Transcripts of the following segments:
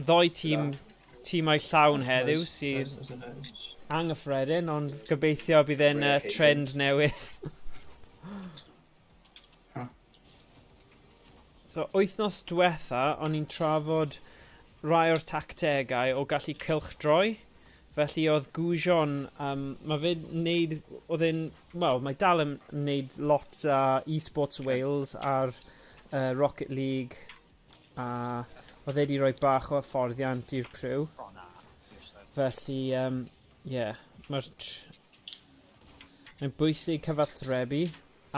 ddoi tîm, tîmau llawn heddiw sydd anghyffredin, ond gobeithio bydd e'n trend newydd. So, wythnos diwetha, o'n i'n trafod rai o'r tactegau o gallu cylchdroi. Felly oedd Goujon, mae fe'n neud, oedd e'n, wel, mae dal yn neud lot â eSports Wales a'r Rocket League, a oedd e wedi rhoi bach o hyfforddiant i'r criw. Felly, um, yeah, mae'r... Mae'n bwysig cyfathrebu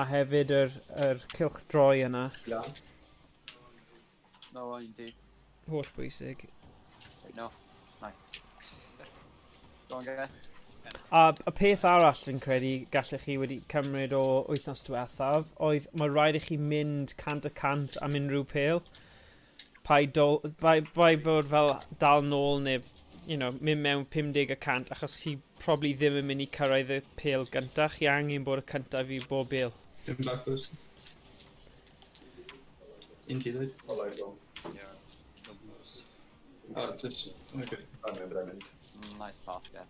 a hefyd yr, yr cylchdroi yna. Yeah. No, un di. Holl bwysig. No. Nice. Go on, guy. A y peth arall dwi'n credu gallech chi wedi cymryd o wythnos diwethaf oedd mae rhaid i chi mynd 100% am unrhyw pêl. Paid, dol, paid, paid bod fel dal nôl neu mynd mewn 50% achos chi probably ddim yn mynd i cyrraedd y pêl gyntaf. Chi angen bod y cyntaf i bob bêl. Dim backwards. Un ti ddweud? Oh, there you go. Yeah. No boost. Oh, just, okay. I'm mynd, I'm mynd. Nice pass, yeah.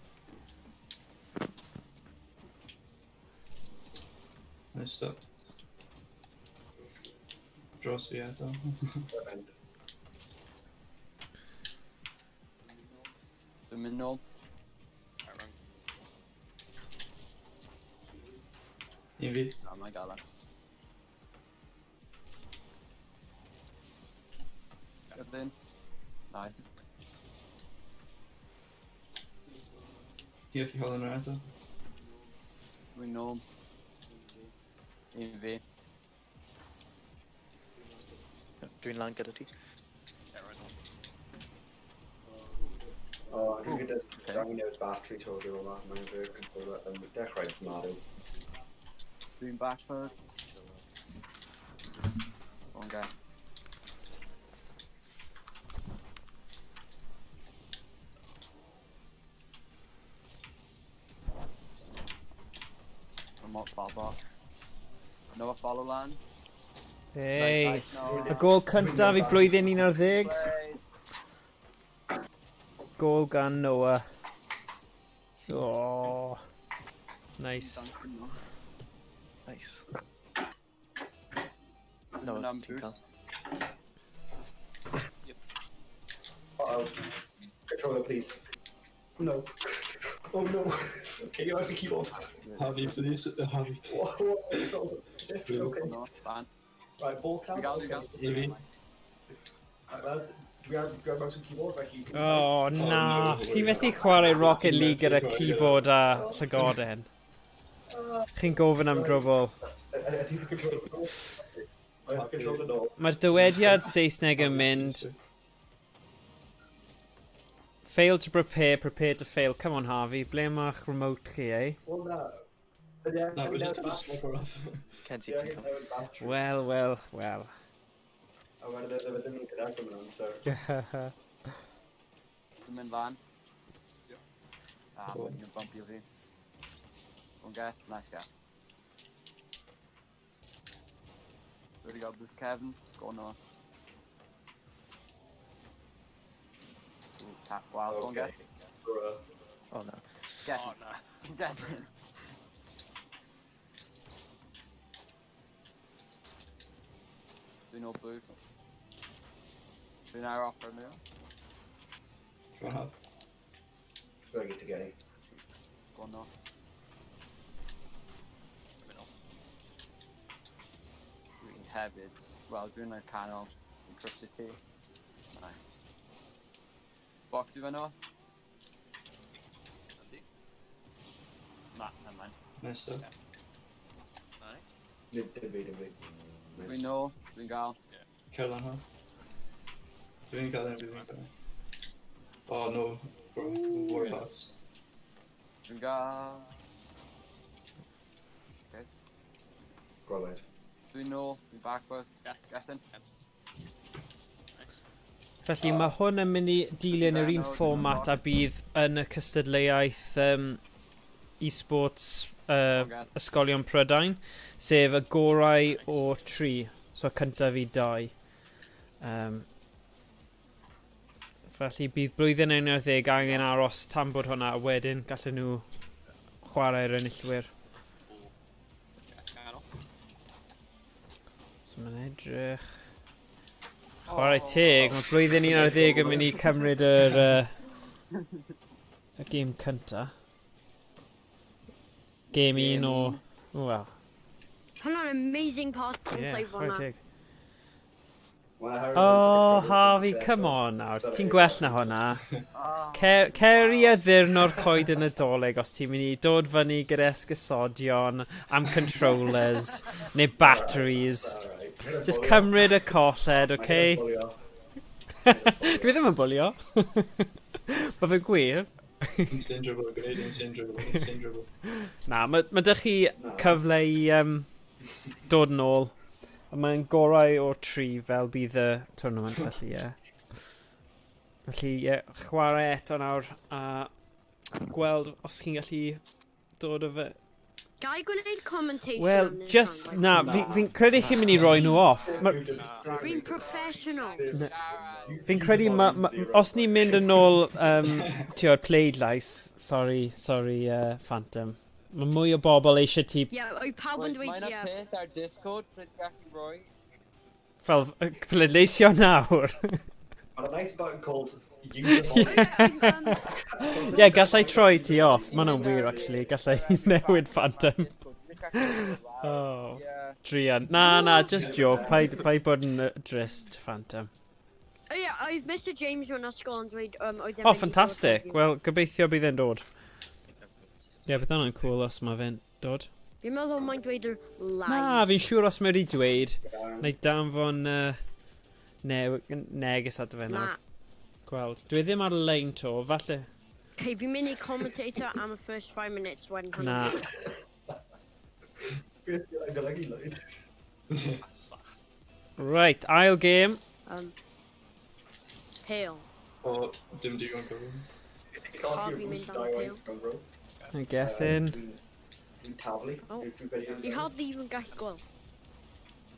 Nice stop. Dros fi eto. I'm mynd. Dwi'n mynd nôl. Right, run. Un fi. Na, mae'n gael e. Gyflym. Nice. Ti'n gallu cael yna eto? Dwi'n nôl. Un fi. Dwi'n lan gyda ti. Yeah, right on. O, dwi'n gyda... Dwi'n angen newid battery to dwi'n yma. Mae'n fy controller yn dechrau marw. Dwi'n back first. Go on, guy. Remote baba. Noah follow lan. Hey. Nice, Noah. Y gôl cyntaf i blwyddyn 11. Plays. Gôl gan Noah. Oh. Nice. Nice. No, Mynd am ti'n cael. boost. Uh-oh. Controller, please. No. Oh no. Okay, you have the keyboard. Harvey, please. Harvey. What? What? Controller. Shift, okay. No, ban. Right, ball count. Dwi'n gael, dwi'n gael. Un fi. Right, lads. Do we have mouse and keyboard? Like you can Oh, na. no. Chi methu chwarae Rocket League gyda keyboard a llygoden. Chi'n gofyn am drwbl. I think the controller. I have controller nôl. Mae'r dywediad Saesneg yn mynd Fail to prepare, prepare to fail. Come on, Harvey, ble mae'ch remote chi, eh? Wel na. Ydy Na, angen we're just newid gonna swap her off. Kenzie, Ydy ti'n angen cael. newid battery. Wel, wel, wel. A wedyn e ddim yn connect am hwnna, so... Dwi'n mynd lan. Ah, Cool. mae'n bumpio fi. Go on, Gareth. Nice, Gareth. Wedi gael boost Kevin. Go on, Noah. Ooh, tap. Wow, go on, Okay. Gareth. Bruh. Oh no. Get Oh, him. na. Get him. Dwi'n ôl boost. Dwi'n ar off ar nhw. Go on, Harv. Gotta get to Getty. Go on, Noah. Dwi'n mynd Dwi'n hefyd, wel, dwi'n y canol. Dwi'n trustio ti. Nice. Box i fe Noah? Yndi. Na, never mind. Nice stuff. Na ni. Dim dim fi, dim fi. Dwi'n nôl, dwi'n gael. Cer lan, Harv. Dwi'n cael un, dwi'n cael un. Oh no, bro. War pass. Dwi'n gael. Gweled. Dwi'n nôl, dwi'n back first. Yeah. Gethin. Felly mae hwn yn mynd i dilyn yr un fformat a bydd yn y cystadleuaeth e-sports Ysgolion Prydain, sef y gorau o 3, so cyntaf i 2. Felly bydd blwyddyn 11 angen aros tan bod hwnna, a wedyn gallen nhw chwarae'r enillwyr. Canol. So mae'n edrych. Chwarae teg, mae blwyddyn 11 yn mynd i cymryd y gêm cynta. Gêm un o. Wel, Hwnna'n amazing passing ie, play chwarae fan'na. teg. Well, Harry Oh, Potter Harvey, controller. come on nawr. Ti'n gwell na hwnna. Cer i addurno'r coed yn y Dolig os ti'n mynd i dod fyny gyda esgusodion am controllers neu batteries. Alright. Mae'n Just bwlio. cymryd y colled, Mae'n okay? bwlio. Dwi ddim yn bwlio. Mae fe'n gwir. Insane dribble, gwneud insane dribble, insane dribble. Na, mae dych chi Na. cyfle i dod yn ôl. A mae'n gorau o tri fel bydd y tournament, felly ie. Felly ie, chwarae eto nawr a gweld os chi'n gallu dod o fe. Ga i gwneud commentation Wel, am this just, one, na, Na. fi'n credu chi'n mynd i roi nhw off. Fi'n professional. Fi'n credu, os ni'n mynd yn ôl, ti'n pleidlais, sorry, sorry, Phantom. Mae mwy o bobl eisiau ti Ie, yeah, oedd pawb yn Wait, dweud Mae yna ie. peth ar Discord ble ti'n gallu rhoi. Fel pleidleisio nawr. Got a nice button called user mode. Ie, yeah, gallai troi ti off. Mae hwnna'n wir, actually. Gallai newid Phantom. Oh, druan. Na, na, just joke. Paid bod yn drist, Phantom. O ie, oedd Mr James mewn ysgol yn dweud oedd e'n Oh, mynd i dod fantastic. heddiw. Wel, gobeithio bydd e'n dod. Ie, yeah, bydd hwnna'n cool os mae fe'n dod. Fi'n meddwl mae'n dweud yr lies. Na, fi'n siŵr os mae wedi dweud. Na i danfon neges ato fe Na. nawr. Gweld. Dwi ddim ar lein to, falle. Okay, fi'n mynd i commentator am y first 5 minutes wedyn Na. Beth yw'n golygu, Lloyd? Right, ail game. Pale. O, dim digon cyflym. Harvey mynd am y pêl. Y Gethin. Dwi'n taflu. Oh. Dwi'n Fi hardly even gallu gweld.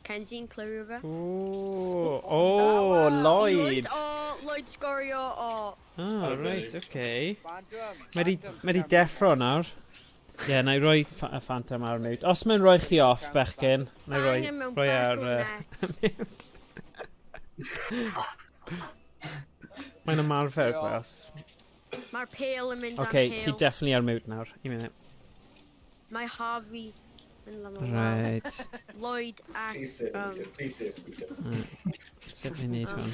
Kenzie'n clirio fe. O, oh, Lloyd. O, Lloyd sgorio, o. Ah, right, okay. Phantom! Mae di deffro nawr. Ie, yeah, na i roi y Phantom ar mute. Os mae'n rhoi chi off, bechgyn, na i roi, Angen mewn roi back ar o'r net. Mute. Mae'n ymarfer glas. Mae'r pêl yn mynd Okay, am chi pêl. definitely ar mute nawr. Un munud. Mae Harvey yn lan o Right. Lloyd ac Please save me, please save me. Sut fi'n neud hwn?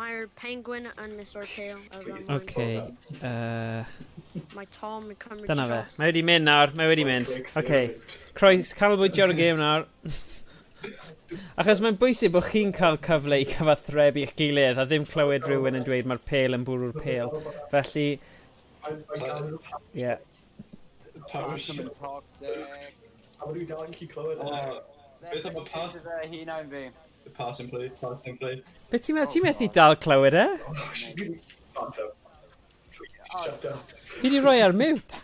Mae'r penguin yn miso'r pêl. ar Please. ran. Okay. Mae Tom yn cymryd Dyna fe. shot. Mae wedi mynd nawr. Mae wedi mynd. Click, save Okay. it. Croes, canolbwyntio ar y gêm nawr. Achos mae'n bwysig bod chi'n cael cyfle i cyfathrebu eich gilydd a ddim clywed rhywun yn dweud mae'r pêl yn bwrw'r pêl. Felly, Mae'n gael ie. Yeah. Power Phantom yn toxic. A maen nhw'n dal yn gallu clywed e. O, beth am y pass? Fe hunain fi. Pass and play, pass and play. Be ti'n meddwl? Ti'n methu dal clywed e? Phantom. Please, shut up. Fi di roi ar mute.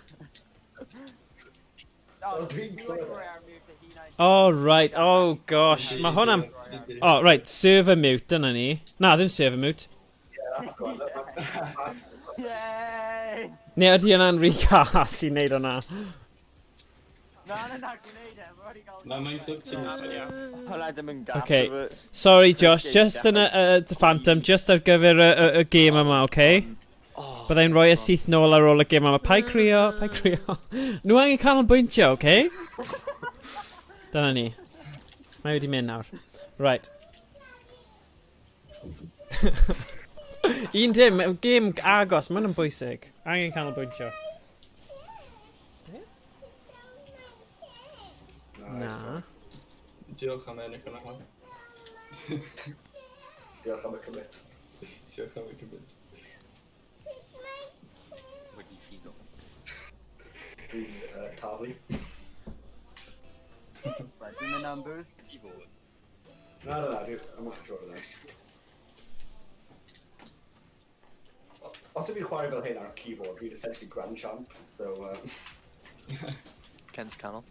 O, dwi'n dwi wedi clywed. rhoi ar mute y hunain. Oh, right. Oh, gosh. Mae hwnna'n. Oh, right. Server mute, dyna ni. Na, ddim server mute. Yay! Neu ydy hwnna'n rhy cas i wneud hwnna? Na, na, na, gwneud e. Mae wedi cael. Na, mae'n clip ti. Hwna ddim yn gas. Okay. Sorry, Josh. Just yn y Phantom, just ar gyfer y gêm yma, okay? Oh, Byddai'n rhoi y syth nôl ar ôl y gêm yma. Paid crio, paid crio. Nhw angen canolbwyntio, okay? Dyna ni. Mae wedi mynd nawr. Right. 1-0, gêm agos, mae hwn yn bwysig. Angen canolbwyntio. Na. Diolch am ennill yna hon. Diolch am y commit. Diolch am y commit. Wedi ffigo. Dwi'n taflu. Right, dwi'n mynd am boost. I fod. Na, na, na, I'm not controlling that. Os ydw i'n chwarae fel hyn ar keyboard, dwi'n essentially grand champ, so Ken's canol.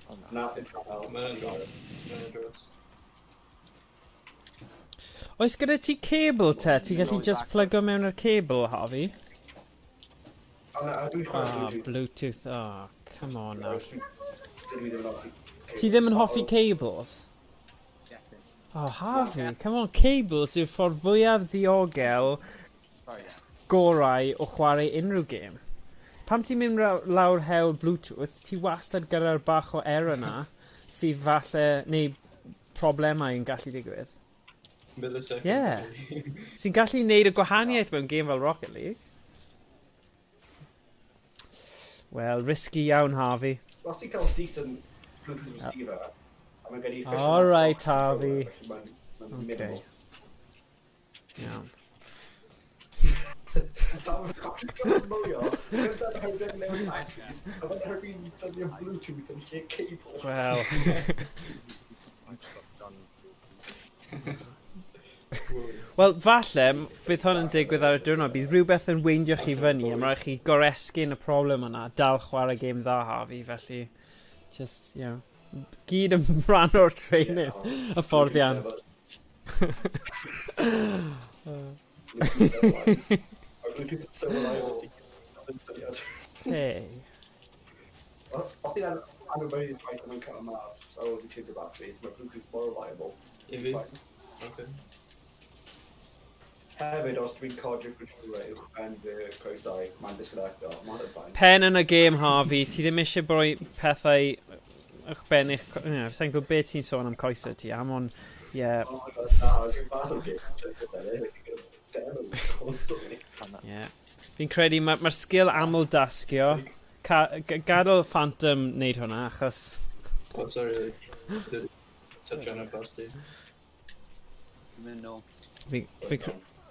Oh no. Na, dim canol. Mae'n dros. Mae'n dros. Oes gyda ti cable te? Ti'n gallu just plygo mewn yr cable, Harvey? O na, dwi'n chwarae Ah, Bluetooth. Bluetooth. Oh, come on nawr. Dydw i ddim yn hoffi Ti ddim yn hoffi cables? Oh, Harvey, come on, cables yw'r ffordd fwyaf ddiogel gorau o chwarae unrhyw gêm. Pam ti'n mynd lawr hewl Bluetooth, ti wastad gyda'r bach o error na, sydd falle, neu problemau yn gallu digwydd. Millisecond. Yeah. Sy'n gallu neud y gwahaniaeth mewn gêm fel Rocket League. Wel, risky iawn, Harvey. Os ti'n cael decent Bluetooth receiver, a mae gen i efficient All right, box controller, Harvey. felly Mae'n Okay. minimal. Iawn. Mwy o, gyda'r hewdeg mewn batteries, a mae'n Harvey'n defnyddio Bluetooth yn lle cable. Wel, I've got done. wel, falle, bydd hwn yn digwydd ar y diwrnod, bydd rhywbeth yn weindio chi fyny, a mae rhaid chi goresgyn y problem yna, dal chwarae gêm dda, Harvey, felly, just, you know, gyd yn rhan o'r training, y ffordd iawn. Bluetooth Bluetooth is so reliable. Ti'n syniad. Hey. Os ti'n anwybyddu ffaith mae'n cael mas ar ôl i change the batteries, mae Bluetooth more reliable. I fi? Fine. Okay. Hefyd, os dwi'n codi'r controller uwch ben fy coesau, mae'n disconnecto, mae'n fine. Pen yn y gêm, Harvey, ti ddim eisiau broi pethau uwch ben eich... You know, sa'n gwybod beth ti'n sôn am coesau ti am, ond, yeah, Oh my god, na, dwi'n fath o game, check it out, demo constantly. yeah. Fi'n credu mae'r ma sgil aml-dasgio, gadael Phantom wneud hwnna, achos... Oh, sorry. Did touch on it past you. Dwi'n mynd nôl. Fi,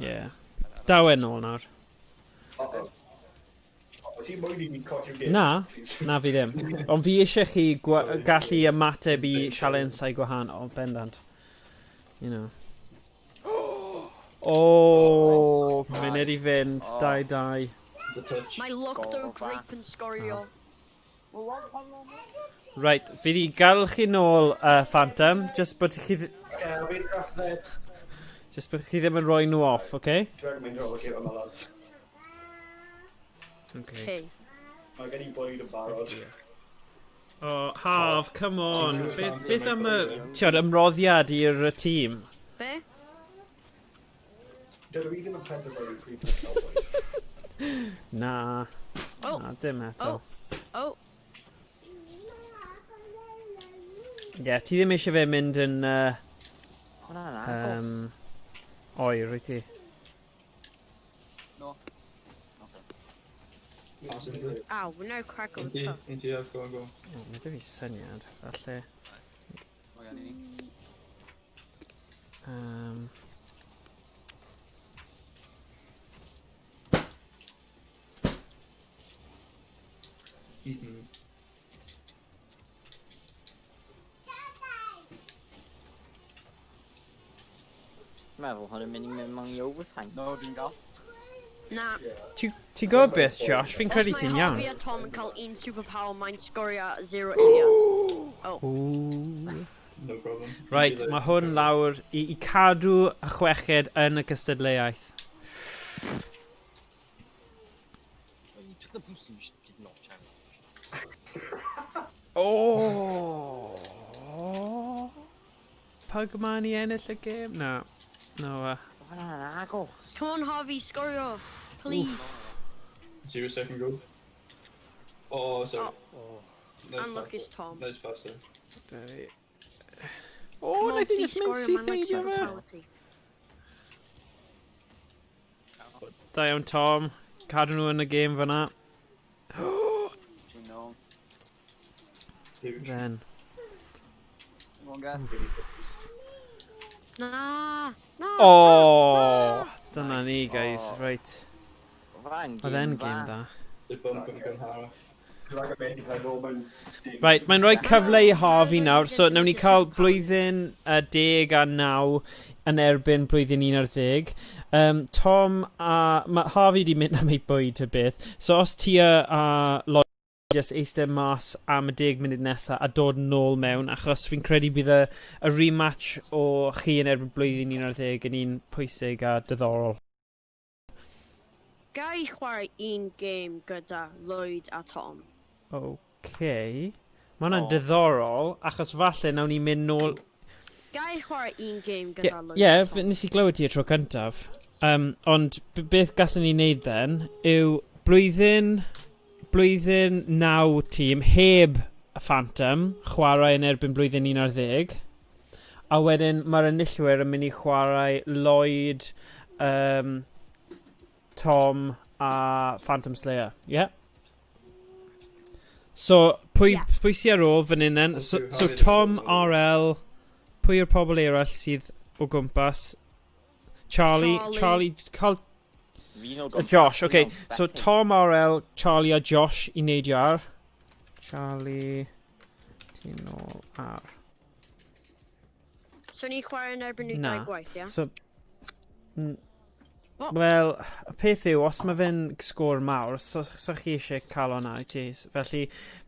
yeah. Daw e nôl nawr. Uh-oh. O, ti'n moyn i fi codi'r game? Na, please? na fi ddim. Ond fi eisiau chi gallu ymateb i sialensau gwahanol, bendant. You know. Oh, munud i fynd, 2-2. The touch. Mae Locto Sgor Grape yn sgorio. Right, fi di gael chi nôl, Phantom, just bod chi, Okay, fi'n drafted. just bod chi ddim yn rhoi nhw off, okay? Dwi'n mynd o'r game yma, lads. Okay. Okay. Mae gen i bwyd yn barod. Oh, Harv, come on. Ti'n Beth am y, Phantom, ti'od, ymroddiad i'r tîm? Be? Dydw i ddim yn penderfynu pryd dwi'n cael bwyd. Na, Oh, na, dim eto. oh. Ie, yeah, ti ddim eisiau fe mynd yn Hwnna'n agos. oer, wyt ti? No. Okay. Pass into it. Ow, we're now crackle Into, tough. into you, go on, go on. O, mae 'da fi syniad, falle. Mae gen i. Meddwl hwn yn mynd i mynd mewn i overtime. No, dwi'n gael. Na. Ti'n gwybod beth, Josh? Fi'n credu Os ti'n mae iawn. Harvey a Tom yn cael un superpower, mae'n sgorio 0 eiliad. Oh. Ooh. No problem. Right, Into the- mae hwn lawr i cadw y chweched yn y gystadleuaeth. Oh, you took the boost and you just did not challenge. Oh! Pugman i ennill y gêm? Na. No, Hwnna'n agos. Come on, Harvey, sgorio. Please. 0 second goal. Oh, sorry. Oh. Nice Unlucky pass. Tom. Nice pass there. O, Come on, wnaeth i please just mynd sgorio, syth mae'n like heibio fe. superpower ti. Da iawn, Tom. Cadw nhw yn y gêm fyna. Dwi'n nôl. Huge. Then. Go on, guys. Na. Na. Oh! Dyna ni, guys. Oh. Right. Hwnna'n Oedd e'n gêm gêm dda. da. The bump yn gynharach. Dwi'n rhaid mynd i cael nôl mewn dim. Right, mae'n rhoi cyfle i Harvey nawr. So, nawn ni cael blwyddyn 10 a 9 yn erbyn blwyddyn 11. Tom a... Mae Harvey di mynd am ei bwyd y beth. So, os ti a Lloyd just eistedd mas am y 10 munud nesaf a dod nôl mewn, achos fi'n credu bydd y rematch o chi yn erbyn blwyddyn 11 yn un pwysig a diddorol. Ga i chwarae un game gyda Lloyd a Tom? Okay. Mae hwnna'n O. diddorol, achos falle nawn ni mynd nôl. Ga i chwarae un game Ie, gyda Lloyd yeah, a Tom? nes i glywed ti y tro cyntaf. Ond beth gallwn ni wneud then yw blwyddyn 9 tîm heb y Phantom chwarae yn erbyn blwyddyn 11. A wedyn mae'r enillwyr yn mynd i chwarae Lloyd, Tom a Phantom Slayer. Yeah? So, pwy, Ie. pwy sydd ar ôl fan hyn then? Ond So, dyw so Harvey ddim Tom, yn ôl. RL, pwy yw'r pobl eraill sydd o gwmpas? Charlie, Charlie. Charlie, Carl, Fi'n o a Josh, fi'n okay. o'n So spectate. Tom, RL, Charlie a Josh i neidio ar. Charlie, ti'n nôl ar. So ni'n chwarae yn erbyn nhw Na. dau gwaith, ie? So, What? Wel, y peth yw, os mae fe'n sgôr mawr, so chi eisiau cael o'na, i ti. Felly,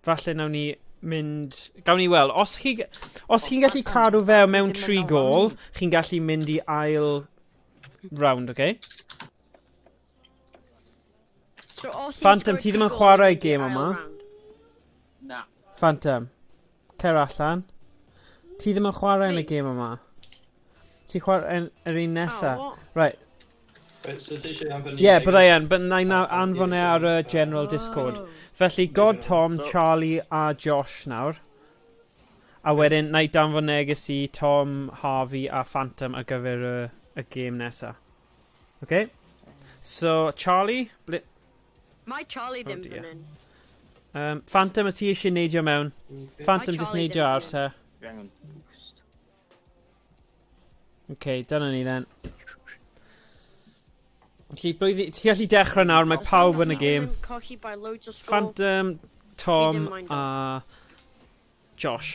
falle nawn ni mynd. Gawn ni weld, os chi'n gallu cadw fe mewn Ddim yn 3 dal gol, lan. chi'n gallu mynd i ail round, okay? So os ni'n Phantom, sgorio ti ddim yn 3 gôl, chwarae ni'n mynd i'r gêm ail yma? round. Na. Phantom, cer allan. Ti ddim yn chwarae yn y Fi? gêm yma. Ti'n chwarae yn yr un nesa. Oh, what? Right, Wait, so ti eisiau anfon ie, yeah, byddai yn, but na i anfon e ar y general Discord. Oh. Felly, God, Tom, So- Charlie a Josh nawr. A wedyn, na i danfon neges i Tom, Harvey a Phantom ar gyfer y gêm nesa. Okay? So, Charlie, Mae Charlie ddim Oh dear. fan hyn. Phantom, y ti eisiau neidio mewn? Phantom, Mae just Charlie neidio ddim ar fan te. Fi angen boost. Okay, dyna ni then. Felly, ti'n gallu dechrau nawr, mae Os pawb ni yn y ddim gêm. yn colli by loads o sgôr. Phantom, Tom Fi ddim mind a Josh.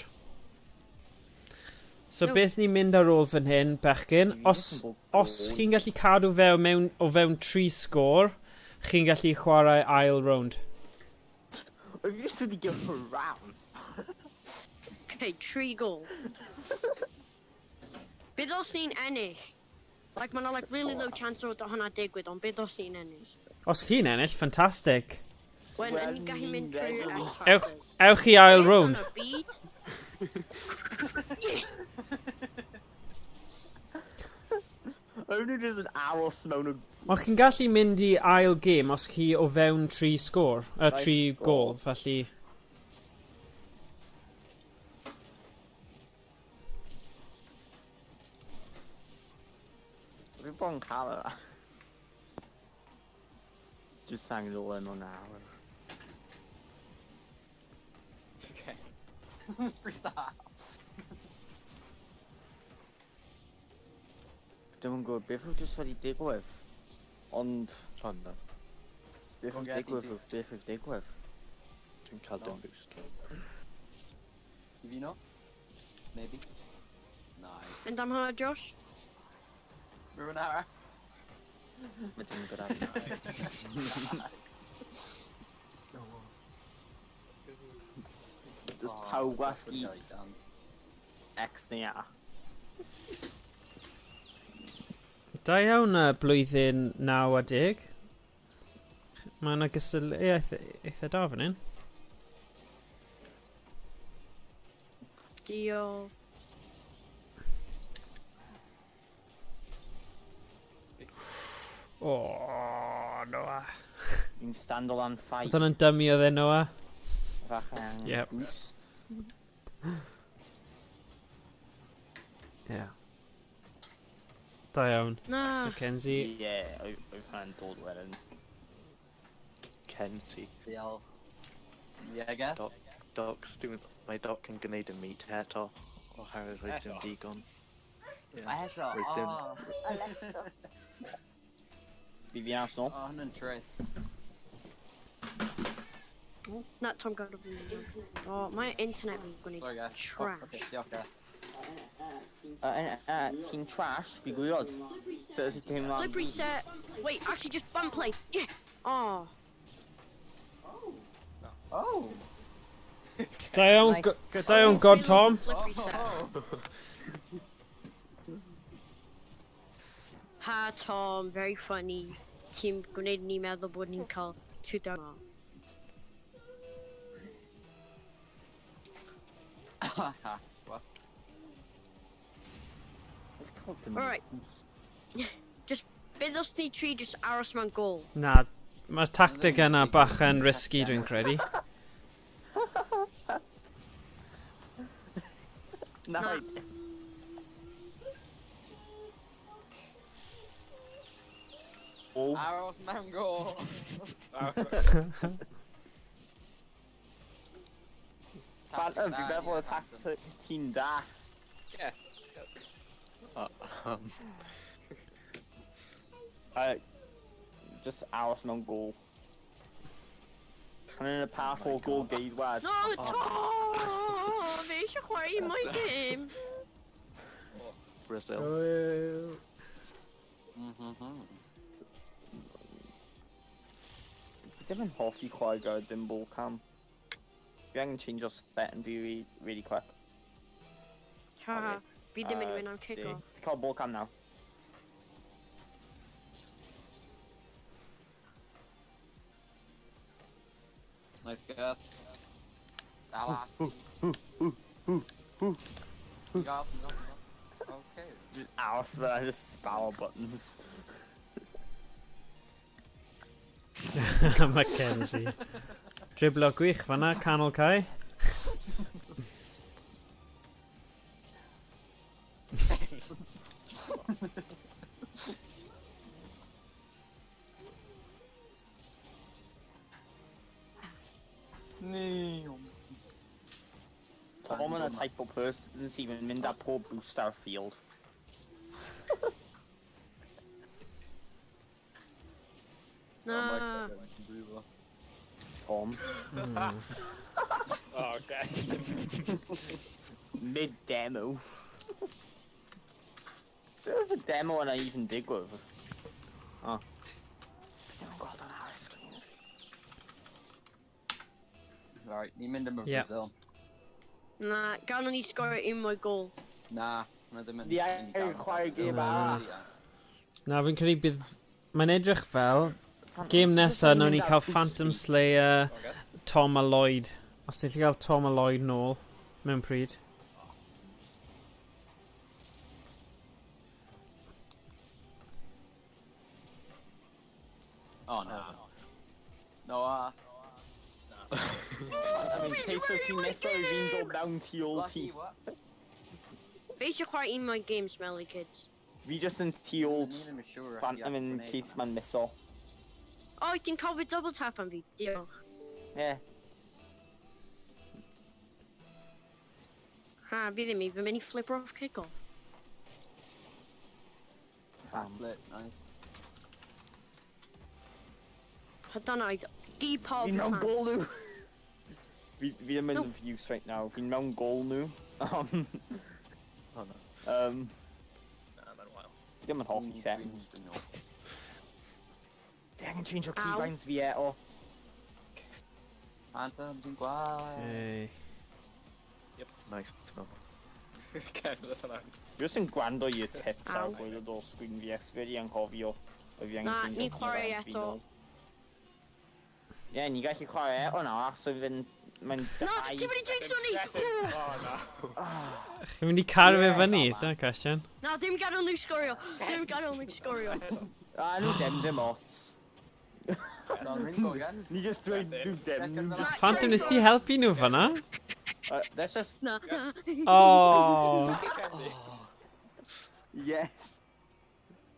So No. beth ni'n mynd ar ôl fan hyn, bechgyn, Fi os, jyst yn os bod chi'n gallu cadw fe o fewn 3 sgôr, chi'n gallu chwarae ail round. Fi jyst wedi go round. Okay, 3 gôl. Beth os ni'n ennill? Like, mae 'na like really low chance o hwnna digwydd, ond beth os ni'n ennill? Os chi'n ennill, ffantastig. When Wel, ni'n gallu ni'n mynd trwy'r ready. X Ewch, Factors. ewch i ail Beth round. yn y byd? O'n nhw jyst yn aros mewn o Ond chi'n gallu mynd i ail gêm os chi o fewn 3 sgôr, Nice 3 goal. gol, felly. Fi bod yn cael e. Just angen ôl e mewn awr. Okay. Freestyle. Dwi'm yn gwybod beth oedd jyst wedi digwydd. Ond O na, beth Go oedd get digwydd it. oedd beth oedd digwydd. dwi'n cael No. dim boost. I fi no? Maybe. Nice. Mynd am hwnna, Josh? Rhywun arall? Mae dim gyda fi. Just Oh, pawb gwasgu gael ei dan. X neu A. Da iawn blwyddyn 9 a 10. Mae yna gysylltiaeth eitha da fan hyn. Diolch. O, Noah. Fi'n stand lan fight. Oedd hwnna'n dummy oedd e, Noah? Falle angen Yep. boost. Ie. Da iawn. Na. Mackenzie. Ie, oedd oedd hwnna'n dod wedyn. Kenzie. Diolch. Yeah, I guess. Doc, docs, dwi'n. Mae Doc yn gwneud y meat eto. Oherwydd roedd dim Eto? digon. Eto, Roedd dim. oh. Fi fi'n aros nôl. Oh, hwnna'n trist. Na, Tom gadw fi. Oh, mae internet fi'n gwneud Sorry, guys. Oh, trash. okay, diolch, guys. Ti'n trash, fi gwybod. So ti'n teimlo am Flip reset. Wait, actually just bump play. Yeah. Oh. Oh! Da iawn, da iawn, God Tom. Flip reset. Ha, Tom, very funny. Ti'n gwneud ni meddwl bod ni'n cael 2,000. What? I've cael dim Alright. Just, beth os ni tri just aros mewn gol? Na, mae'r tactic yna bach yn risky dwi'n credu. Na. Oh, Aros mewn gol! Phantom, fi'n meddwl y tactic ti'n da. Just aros mewn gol. Yn y par 4 gol geidwad. No, Tom! Fi eisiau chwarae my game! Brazil. Fi ddim yn hoffi chwarae gyda dim ball cam. Fi angen change o set yn fi really, really quick. Ha, fi ddim yn win am kick-off. Fi cael ball cam now. Nice girl. Dala. You got, you got, you got. Okay. Just aros fe, I just spam buttons. Mackenzie. Driblo gwych fanna, canol cae. Tom yn y type o person sydd yn mynd â pob boost ar y field. Na. Tom. Oh, okay. Mid-demo. Sut oedd y demo yna even digwydd? Oh. Fi ddim yn gweld hwnna ar y sgrin fi. Right, ni'n mynd am y Yeah. Brazil. Na, gawn ni sgorio un mwy gol. Na, na ddim yn... Ni angen chwarae gêm arall. Na, fi'n credu bydd... Mae'n edrych fel, gêm nesa, nawn ni cael Phantom Slayer, Tom a Lloyd. Os ni'n gallu cael Tom a Lloyd nôl, mewn pryd. Oh, na. No, ah. I mean, case o ti'n miso i fi'n dod mewn tu ôl ti. Lucky, what? Fi eisiau chwarae un mwy game, Smelly Kids. Fi just yn tu ôl Ni ddim yn siŵr os Phantom ti in gwneud case hwnna. ma'n miso. O, ti'n cael fi double tap am fi, diolch. Yeah. Ha, fi ddim even mynd i flip off kick-off. Backflip, nice. Ha, dyna oedd gi pob Fi'n mewn plan. gol nhw! Fi ddim yn No. of use right now. Fi'n mewn gol nhw. Oh no. Fi Nah, mae'n wael. ddim yn hoffi settings. Dwi'n nôl. Fi angen change o Ow. keybinds fi eto. Phantom, dwi'n gwael. Hey. Yep. Nice. No. Cerdded yna. Fi jyst yn gwrando i'r tips ar Ow. gwaelod o screen fi ers fi wedi anghofio. O fi angen Na, change o ni'n chwarae keybinds fi eto. nôl. Ie, ni gallu chwarae eto nawr, achos oedd yn... Mae'n Na, dau... ti'n mynd i jinx o'n ni! Oh, na. Chi'n mynd i cario fe Yes. fyny, dyna cwestiwn. Na, ddim gadael nhw sgorio! Ddim gadael nhw sgorio! Ah, nhw dim ots. No, Ringo again. Ni just dweud nhw dim, nhw just... Phantom, nes ti helpu nhw fanna? Let's just... Na, na. Oh. Yes.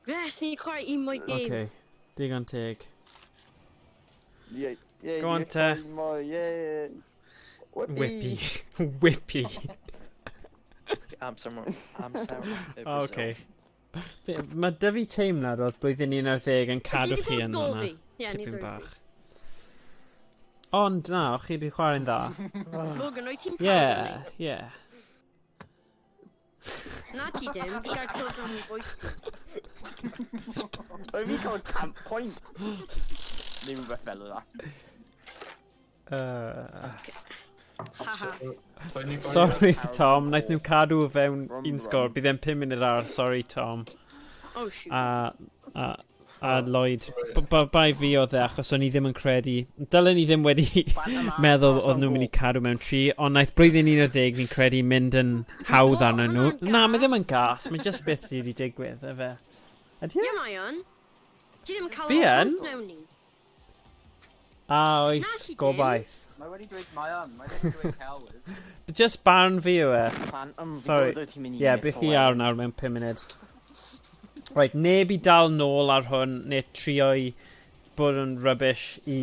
Yes, ni'n chwarae un mwy game. Okay, digon teg. Yeah, yeah, Go on, yeah, te. Mwy, yeah. Whippy. Whippy. Amser, amser y Oh, Brazil. okay. Mae dy fi teimlad oedd blwyddyn 11 yn cadw Ti 'di chi gweld yn gôl hwnna. fi? Ie, ni Tipyn ddwy. bach. Ond na, o'ch chi wedi chwarae'n dda. Morgan, wyt ti'n proud Ie, o ni? ie. Na ti dim, fi gael clywed o'n voice ti. Oedd fi cael camp point. Neu rhywbeth fel yna. Haha. Sorry, Tom, wnaeth nhw cadw o fewn un sgôr. Bydd e'n 5 munud arall, sorry, Tom. Oh, shoot. A Lloyd, bai fi oedd e, achos o'n i ddim yn credu. Dylen ni ddim wedi meddwl oedd nhw'n mynd i cadw mewn tri, ond naeth blwyddyn 11 fi'n credu mynd yn hawdd arnyn nhw. Na, mae ddim yn gas, mae just beth sydd wedi digwydd, efe. Ydy e? Ie, mae o'n. Ti ddim yn cael Fi yn? mewn ni. A oes, gobaith. Mae wedi dweud mae o'n, mae wedi dweud celwydd. But just barn fi yw e. Phantom, fi'n Sorry. gwybod wyt ti'n mynd i Ie, miss beth i o ar nawr mewn 5 munud. Right, neb i dal nôl ar hwn, neu trio i bod yn rubbish i...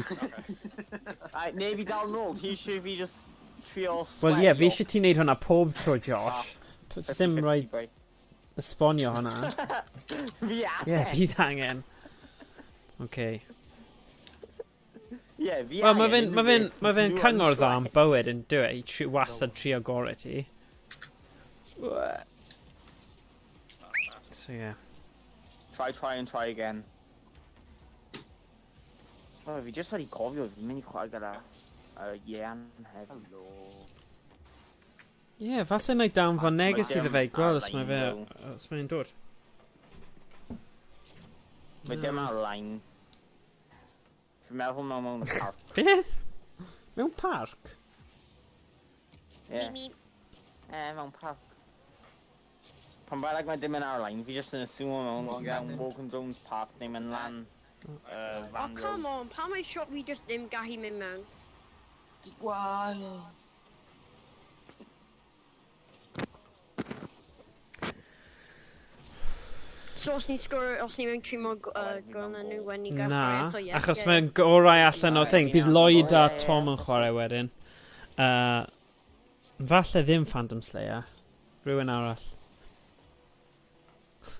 Ai, neb i dal nôl, ti eisiau fi just trio Wel ie, fi eisiau ti wneud hwnna pob tro, Josh. Sim rhaid esbonio hwnna. Fi angen. Ie, fydd angen. Okay. Ie, fi Wel, mae angen fe'n ma unrhyw fe'n beth. ma fe'n You cyngor dda am sweat. bywyd yn dyw e, i tri, wastad trio gorau ti. So yeah. Try, try and try again. Oh, fi just wedi cofio, fi'n mynd i chwarae gyda Ian hefyd. Hello. Ie, yeah, falle na i danfon neges Mae iddo fe i dim gweld os mae fe, ar-lein, os mae'n dod. Mae dim ar-lein. Fi'n meddwl mewn mewn y parc. Beth? Mewn parc? Ie, Mi, mi. mewn parc. Pan bynnag mae dim yn ar-lein, fi just yn assumo mewn, Go on, mewn Gethin. Morgan Jones Park neu mewn lan Oh, Van come Road. on. Pam mae shot fi just ddim gallu mynd mewn? Gwael. So os ni'n sgor, os ni'n mewn tri mor gol na nhw, when ni gael Na, chwarae eto, ie. achos ie. mae'n gorau allan o'r thing. Bydd Lloyd a Ie, ie, Tom yn chwarae wedyn. Falle ddim Phantom Slayer. Rhywun arall.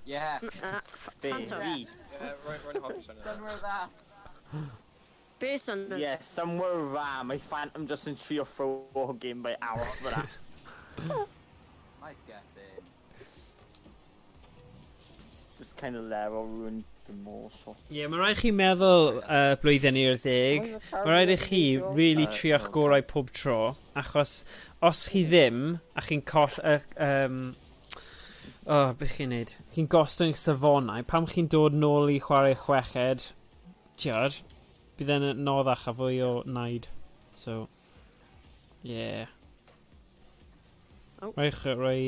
Yeah. Be, Phantom. fi? Yeah, rwy'n hoffi syniad. Somewhere that. Beth yn... Yeah, somewhere ra, mae Phantom just yn trio throw o game by aros fyna. Nice Gethin. Just kind of lero rhywun dim more so. Ie, yeah, mae rhaid chi meddwl blwyddyn 11. Mae rhaid i chi really trio'ch gorau pob tro, achos os chi ddim, a chi'n coll... Oh, beth chi'n neud? Chi'n gostwng eich safonau, pam chi'n dod nôl i chwarae chweched, tiod, bydd e'n anoddach a fwy o naid. So, yeah. Oh. Rhaid chi rhoi...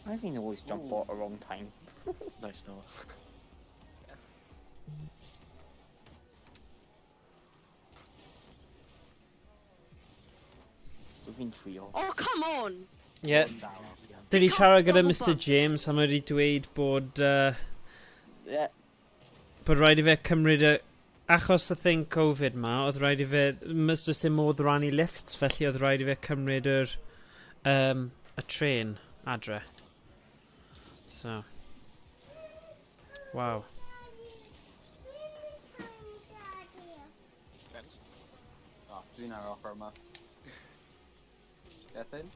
I think always jump Ooh. at the wrong time. Nice, Noah. Fi'n trio. Oh, come on! Yeah. Dwi wedi siarad gyda Double Mr bump. James a mae wedi dweud bod, Yeah. bod rhaid i fe cymryd y... Achos y thing Covid ma, oedd rhaid i fe... Mr Sim modd rannu lifts, felly oedd rhaid i fe cymryd yr, y tren adre. So. Wow. Oh, dwi'n ar ochr yma. Gethin?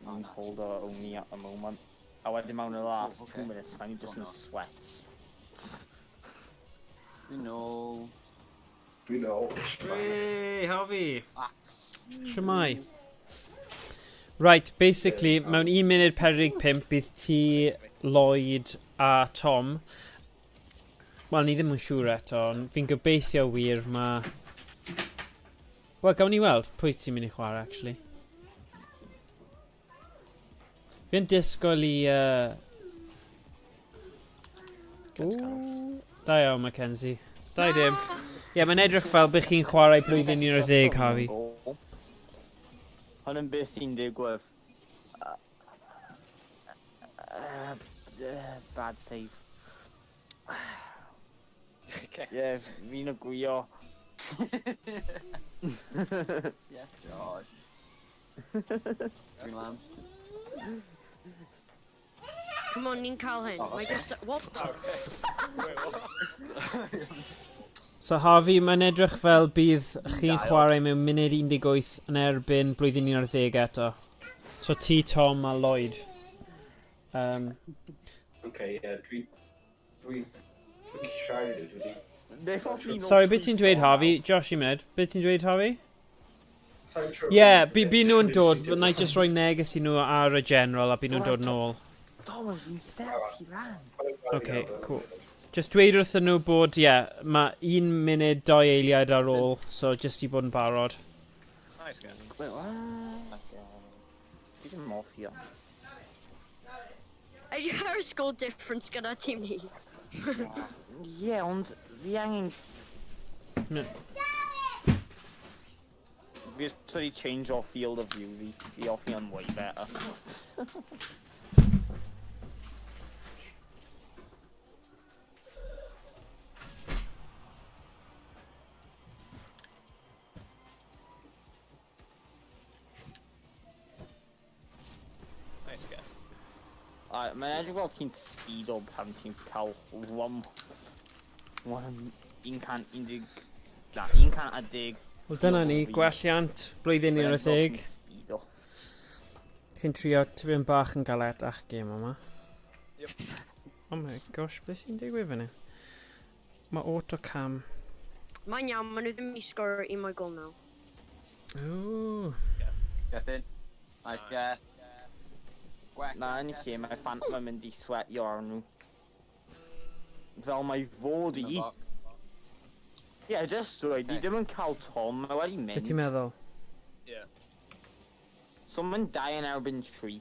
Oh, I'm na. colder only at the moment. A wedyn mewn y last Oh, okay. 2 minutes, mae'n just Oh, in no. sweats. Dwi'n nôl. Dwi'n ôl. Hey, Harvey. Ah. Shwmae. Right, basically, mewn 1 munud 45 bydd ti, Lloyd a Tom. Wel, ni ddim yn siŵr eto, ond fi'n gobeithio wir ma... Wel, gawn ni weld pwy ti'n mynd i chwarae, actually. Fi'n disgwyl i... Ooh, da iawn, Mackenzie. Da i dim. Ie, yeah, mae'n edrych fel bych chi'n chwarae blwyddyn 11, Harvey. Hwn yn beth sy'n digwydd. Bad save. Okay. Ie, fi'n agwio. Yes, George. Dwi'n lan. Come on, ni'n cael hyn. Oh, Mae okay. just... What? Wait, what? So Harvey, mae'n edrych fel bydd chi'n Dael. chwarae mewn munud 18 yn erbyn blwyddyn 11 eto. So ti, Tom a Lloyd. Okay, yeah, Dwi'n siarad i dwi. Beth os ni'n Sorry, beth ti'n dweud, Harvey? Josh, un munud. Beth ti'n dweud, Harvey? Sa'n siŵr. Ie, yeah, bi nhw'n dod, na i just rhoi neges i nhw ar y general a bi nhw'n dod nôl. Dom, fi'n set ti lan. Okay, cool. Just dweud wrthyn nhw bod, ie, yeah, mae 1 munud 2 eiliad ar ôl, so just i bod yn barod. Nice, Gavin. Wait, what? Nice game. Fi ddim yn hoffi o. Edrych ar y score difference gyda tîm ni. Ie, ond fi angen... Na. Fi just wedi change o field of view fi. Fi hoffi o'n way better. Nice, Gavin. Alright, mae'n edrych fel ti'n speed up pan ti'n cael 1... 1... 110... Na, 110. Wel, dyna ni, gwelliant, blwyddyn Mae'n edrych fel 11. ti'n speed up. Chi'n trio tipyn bach yn galetach gêm yma. Yep. Oh my gosh, beth sy'n digwydd fan hyn? Mae autocam. Mae'n iawn, maen nhw ddim i sgorio un mwy gol nawr. Ooh. Gethin. Nice, Geth. Gwell. Na, yn lle mae Phantom yn mynd i sweatio ar nhw. Fel mae fod In the i. box. Ie, yeah, just dweud, ni Okay. ddim yn cael Tom, mae wedi Beth ti'n mynd. meddwl? So mae'n 2 yn erbyn 3.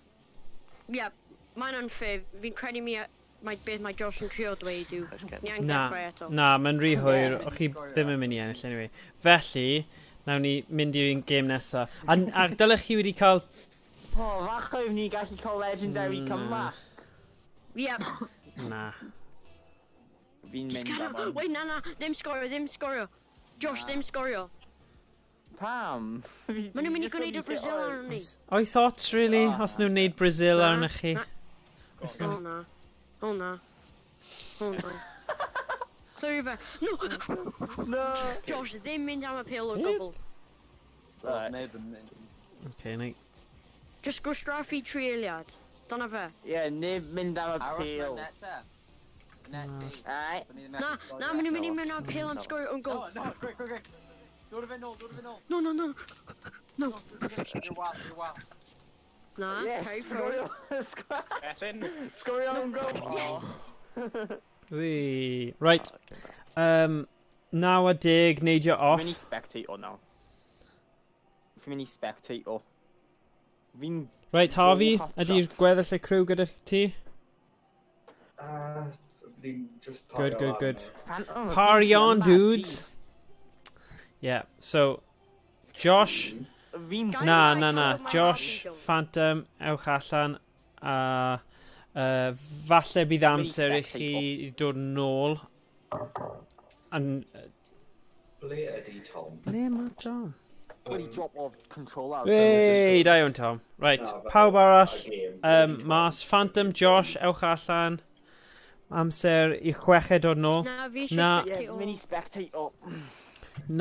Ie, yeah, mae'n unfair. Fi'n credu mi mae beth mae Josh yn trio dweud yw. Nice, Gavin. Ni angen Na, dechrau eto. na, mae'n rhy hwyr. Ie, O'ch chi sgorio. ddim yn mynd i ennill anyway. Felly, nawn ni mynd i'r un gêm nesa. A dylech chi wedi cael... O, fach oedd ni gallu cael legendary Na. comeback. Ie, Na. Fi'n just mynd am gadael. hwn. Wait, na, na, ddim sgorio, ddim sgorio. Josh, ddim sgorio. Pam? Maen nhw'n mynd i gwneud y Brazil arno ni. Oes ots, really, Ah, os nhw'n neud Brazil Na, arnoch chi? na. O na. O na. O na. Clirio fe. No! No! Josh, ddim mynd am y pêl o gwbl. Right. Neb yn mynd. Okay, na i... Just gwastraffu tri eiliad. Dyna fe. Ie, neb mynd am y Aros mewn pêl. net te. Net ti. Alright. So ni ddim Na, methu sgorio na, maen nhw'n mynd i eto. mynd am pêl am sgorio on No, goal. no, quick, quick, quick. Dod o fe nôl, dod o fe nôl. No, no, no. No. You're wild, you're wild. Na, Yes, carry forward. sgorio. Gethin. Sgorio on goal. Yes! Wee. Right. 9 a 10, neidio Fi'n off. mynd i spectator nawr. Fi'n mynd i spectator. Fi'n... Right, Harvey, Goal hat ydy'r gweddill y crew gyda ti? Fi'n just Good, good, good. Phantom. Party fi'n on, bad, dudes. jeez. Yeah, so... Josh, Fi'n... Guys, na, I na, na. told my Josh, Harvey don't. Phantom, ewch allan. A falle bydd amser i chi dod nôl. An, Ble ydi Tom? ble mae Tom? Wedi drop off control out. Wey, da iawn Tom. Right, Na, fel pawb arall, y gêm, mas, Phantom, Josh, ewch allan. Amser i chweched dod nôl. Na, fi eisiau Na. Ie, spectator. fi'n mynd i spectator.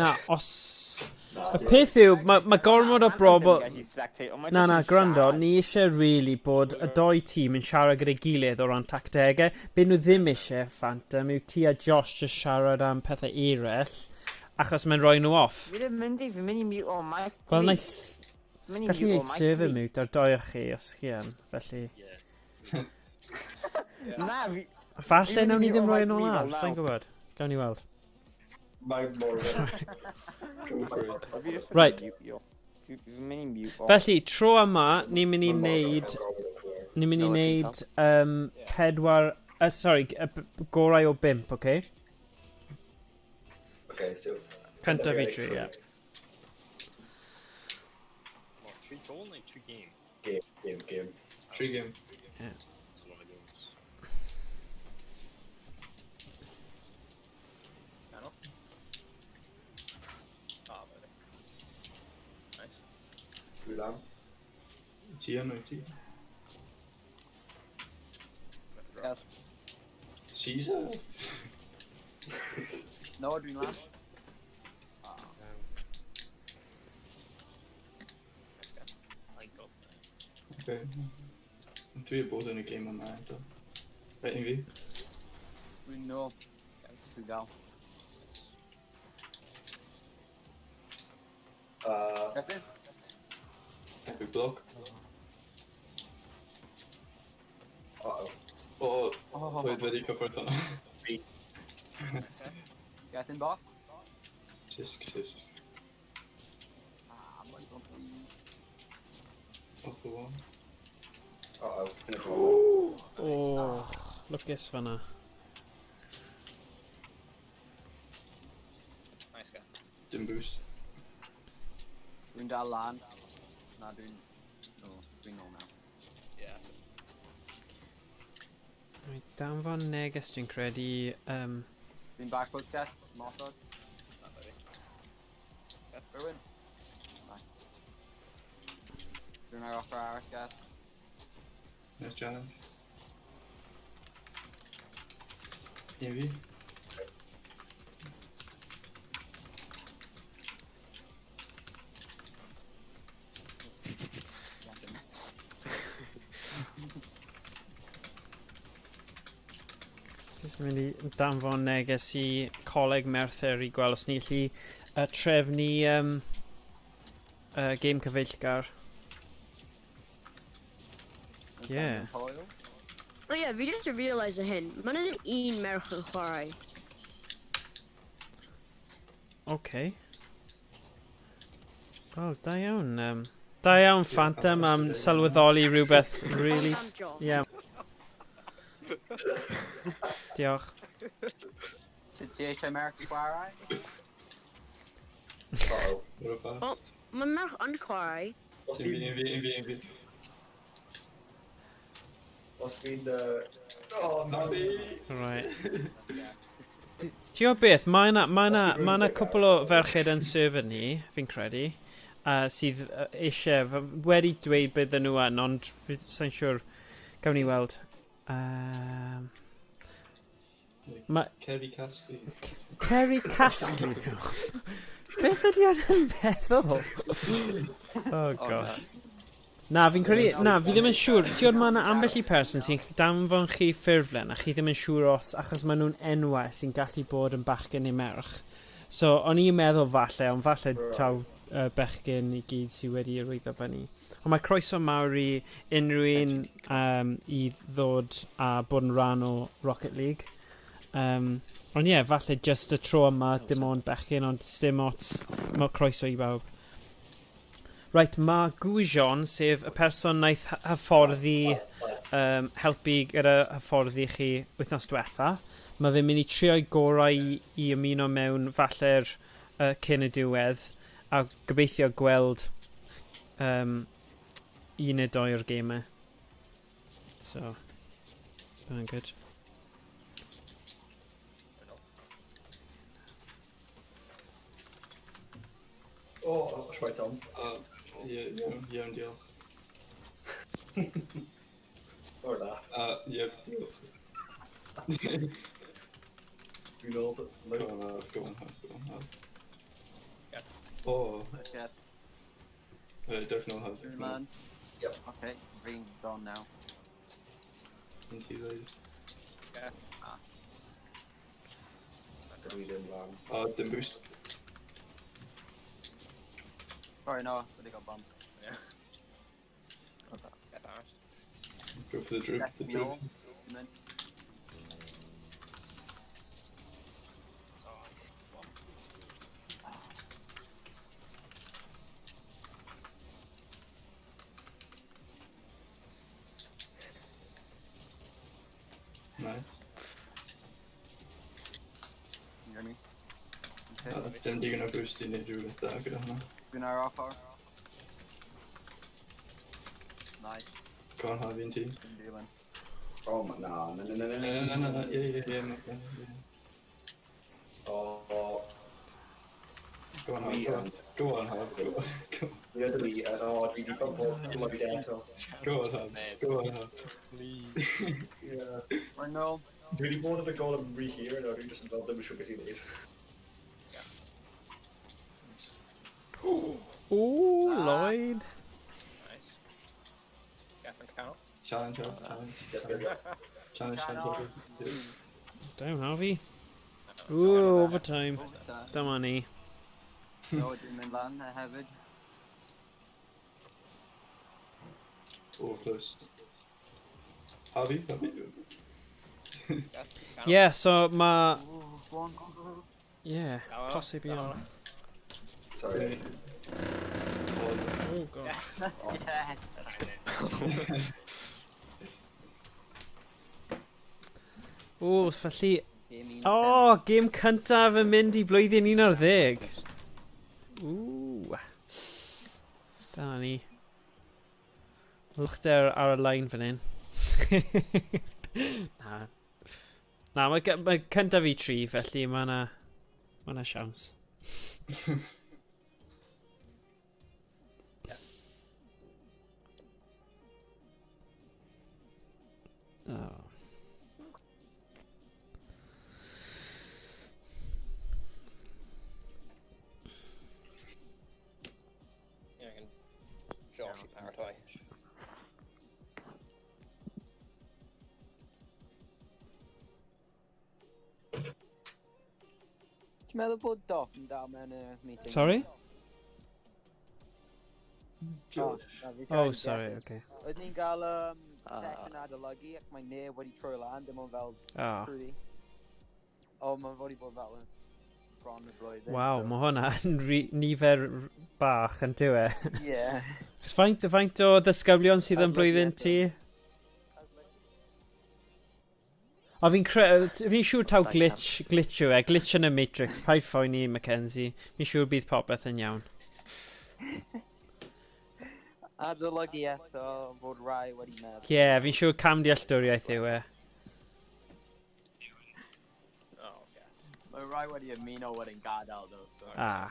Na, os... Na, Y peth yw, mae gormod o brobl... Na, na, gwrando, ni eisiau really bod y doi tîm yn siarad gyda'i gilydd o ran tactegau. Be nhw ddim eisiau, Phantom, yw ti a Josh just siarad am pethau eraill, achos mae'n rhoi nhw off. Fi ddim mynd i, fi'n mynd i mute o mic. Wel, fi. nice. Fi'n mynd i Gallwn ni mute o wneud mic server fi. mute ar doi o chi, os chi yn, felly... Na, fi... Falle Fi'n nawn mynd ni i ddim mute o rhoi mic nhw fi ar, fel sa'n nawr. gwybod. Gawn ni weld. Mae mor... Go for it. Fi jyst yn Right. mute o. Fi'n mynd i mute o. Felly, tro yma, ni'n mynd i wneud... Ni'n mynd i No, ti'n wneud pedwar... Sorry, gorau o bump, oce? Okay? Okay, so... Cyntaf i tri, ie. What, 3 total neu 3 game? Game, game, game. Tri game. That's a lot of games. Canol. Ah, buddy. Nice. Dwi lan. Ti yn wyt ti? Geth. Caesar? No, dwi'n lan. Thank God. Okay. Dwi wedi bod yn y game yma eto. Reit, un fi. Dwi'n nôl. Dwi'n dal. Gethin? Epic block. Uh-oh. O, Oh, Lloyd wedi cyffwrdd hwnna. Gethin box. Tisk, tisk. Ah, mae'n bumpy. Off the wall. Uh-oh. Yn y drol. O, lwcus fanna. Nice guy. Dim boost. Dwi'n dal lan. Na, dwi'n... No, dwi'n nôl nawr. Yeah. Reit, danfon neges dwi'n credu. Dwi'n back post Geth. Mosod. Na, baby. Rhywun. Nice. Dwi'n ar ochr arall, Geth. Nice challenge. Un fi. Gethin. Jyst yn mynd i danfon neges i Coleg Merthyr i gweld os ni allu trefnu game cyfeillgar. Yeah. Hwyl. O ie, fi jyst yn realise o hyn. Mae yna ddim un merch yn chwarae. OK. Wel, da iawn. Da iawn, Phantom, am sylweddoli rhywbeth really. Ond am John. Yeah. Diolch. Ti eisiau merch i chwarae? Uh-oh. What a pass. O. Mae merch yn chwarae. Os Un fi, fi'n... un fi, un fi, un fi. Os fi'n... Oh, Na fi! Right. Ti'n gwybod beth, mae yna ma na, ma na cwpl o ferched yn server ni, fi'n credu, sydd eisiau, wedi dweud bydden nhw yn, ond sa'n siŵr, gawn ni weld. Kerry Casgley. Kerry Casgley nhw. Beth ydy o'n meddwl? Oh gosh. Na, fi'n credu, na, fi ddim yn siŵr. Ti'n gwybod, mae yna ambell i person sy'n danfon chi ffurflen a chi ddim yn siŵr os, achos maen nhw'n enwau sy'n gallu bod yn bachgen neu merch. So, o'n i'n meddwl falle, ond falle taw bechgyn i gyd sydd wedi arwyddo fyny. Ond mae croeso mawr i unrhyw un i ddod a bod yn rhan o Rocket League. Ond ie, yeah, falle just y tro yma, dim ond bechgyn, ond dim ots, mae croeso i bawb. Right, mae Gwysion, sef y person wnaeth hyfforddi, helpu gyda hyfforddi chi wythnos diwetha, mae fe'n mynd i trio'i gorau i ymuno mewn falle'r cyn y diwedd, a gobeithio gweld un neu doi o'r gemau. So, bydd good. Oh, shwmae Tom. Ie, iawn, iawn, diolch. O na. Ie, diolch. Dwi'n ôl... Go on, Haf, go on, Haf, go on, Haf. Yeah. O, Let's get right, dewch nôl, Haf, Dwi'n dewch nôl. man. Yep. Okay, fi'n gone now. Un ti ddweud. Yeah. Dwi ddim lan. O, dim boost. Sorry, no, wedi got bumped. Yeah. Get arall. Go for the drip, the Gethin drip. nôl. Dwi'n mynd. Oh, bumped into it. Nice. You hear me? Okay. Dim digon o boost i wneud rhywbeth da gyda hwnna. Dwi'n ar ochr. Nice. Go on, Haf, un ti. Dwi'n dilyn. Oh, na, na, na, na, Na, na, na, na, na, ie, ie, ie, ie, ie. Oh, Go on, Haf, Dwi go on. yn... Go on, Haf, go on. Go on, Dwi yn dwi yn... O, dwi di bumpo Lloyd eto. go on, Haf. Go on, Haf. Please. Yeah. Mae'n nôl. Dwi wedi bod yn y gol am rhy hir, a dwi jyst yn fel ddim yn siŵr beth i wneud. Ooh, Lloyd. Nice. Gethin canol. Challenge, challenge, challenge. Challenge, challenge. Down, Harvey. Ooh, overtime. Overtime. Dyma ni. No, dwi'n mynd lan hefyd. Oh, close. Harvey, Harvey. Yeah, so mae... Ooh, go on, go on, go on. Yeah, posib iawn. Sorry. Oh, Oh, god. Yes! O, felly... Game un. O, oh, gêm cyntaf yn mynd i blwyddyn 11. Ww. Dyna ni. Lwchder ar y line fan hyn. Na. Na, mae cyntaf i 3, felly mae na... Mae na siawns. Oh. Ie, angen Josh i paratoi. Ti'n meddwl bod Doc yn dal mewn y meeting? Sorry? Josh. Na, fi Oh, trying to sorry, get it. okay. Oedden ni'n gael Ah. session adolygu ac mae neb wedi troi lan, dim ond fel Oh. trwy. O, mae'n fod i bod fel yn bron y blwyddyn. Waw, so- mae hwnna yn nifer bach yn dyw e. Yeah. Faint o ddisgyblion sydd yn Adolygu blwyddyn eto. ti? O, fi'n siŵr taw 200. glitch yw e, glitch yn y Matrix, paid phoeni Mackenzie. Fi'n siŵr bydd popeth yn iawn. Adolygu eto fod rai wedi meddwl. Ie, yeah, fi'n siŵr camdealltwriaeth yw e. Oh, okay. Mae rai wedi ymuno wedyn gadael, though, so... Ah.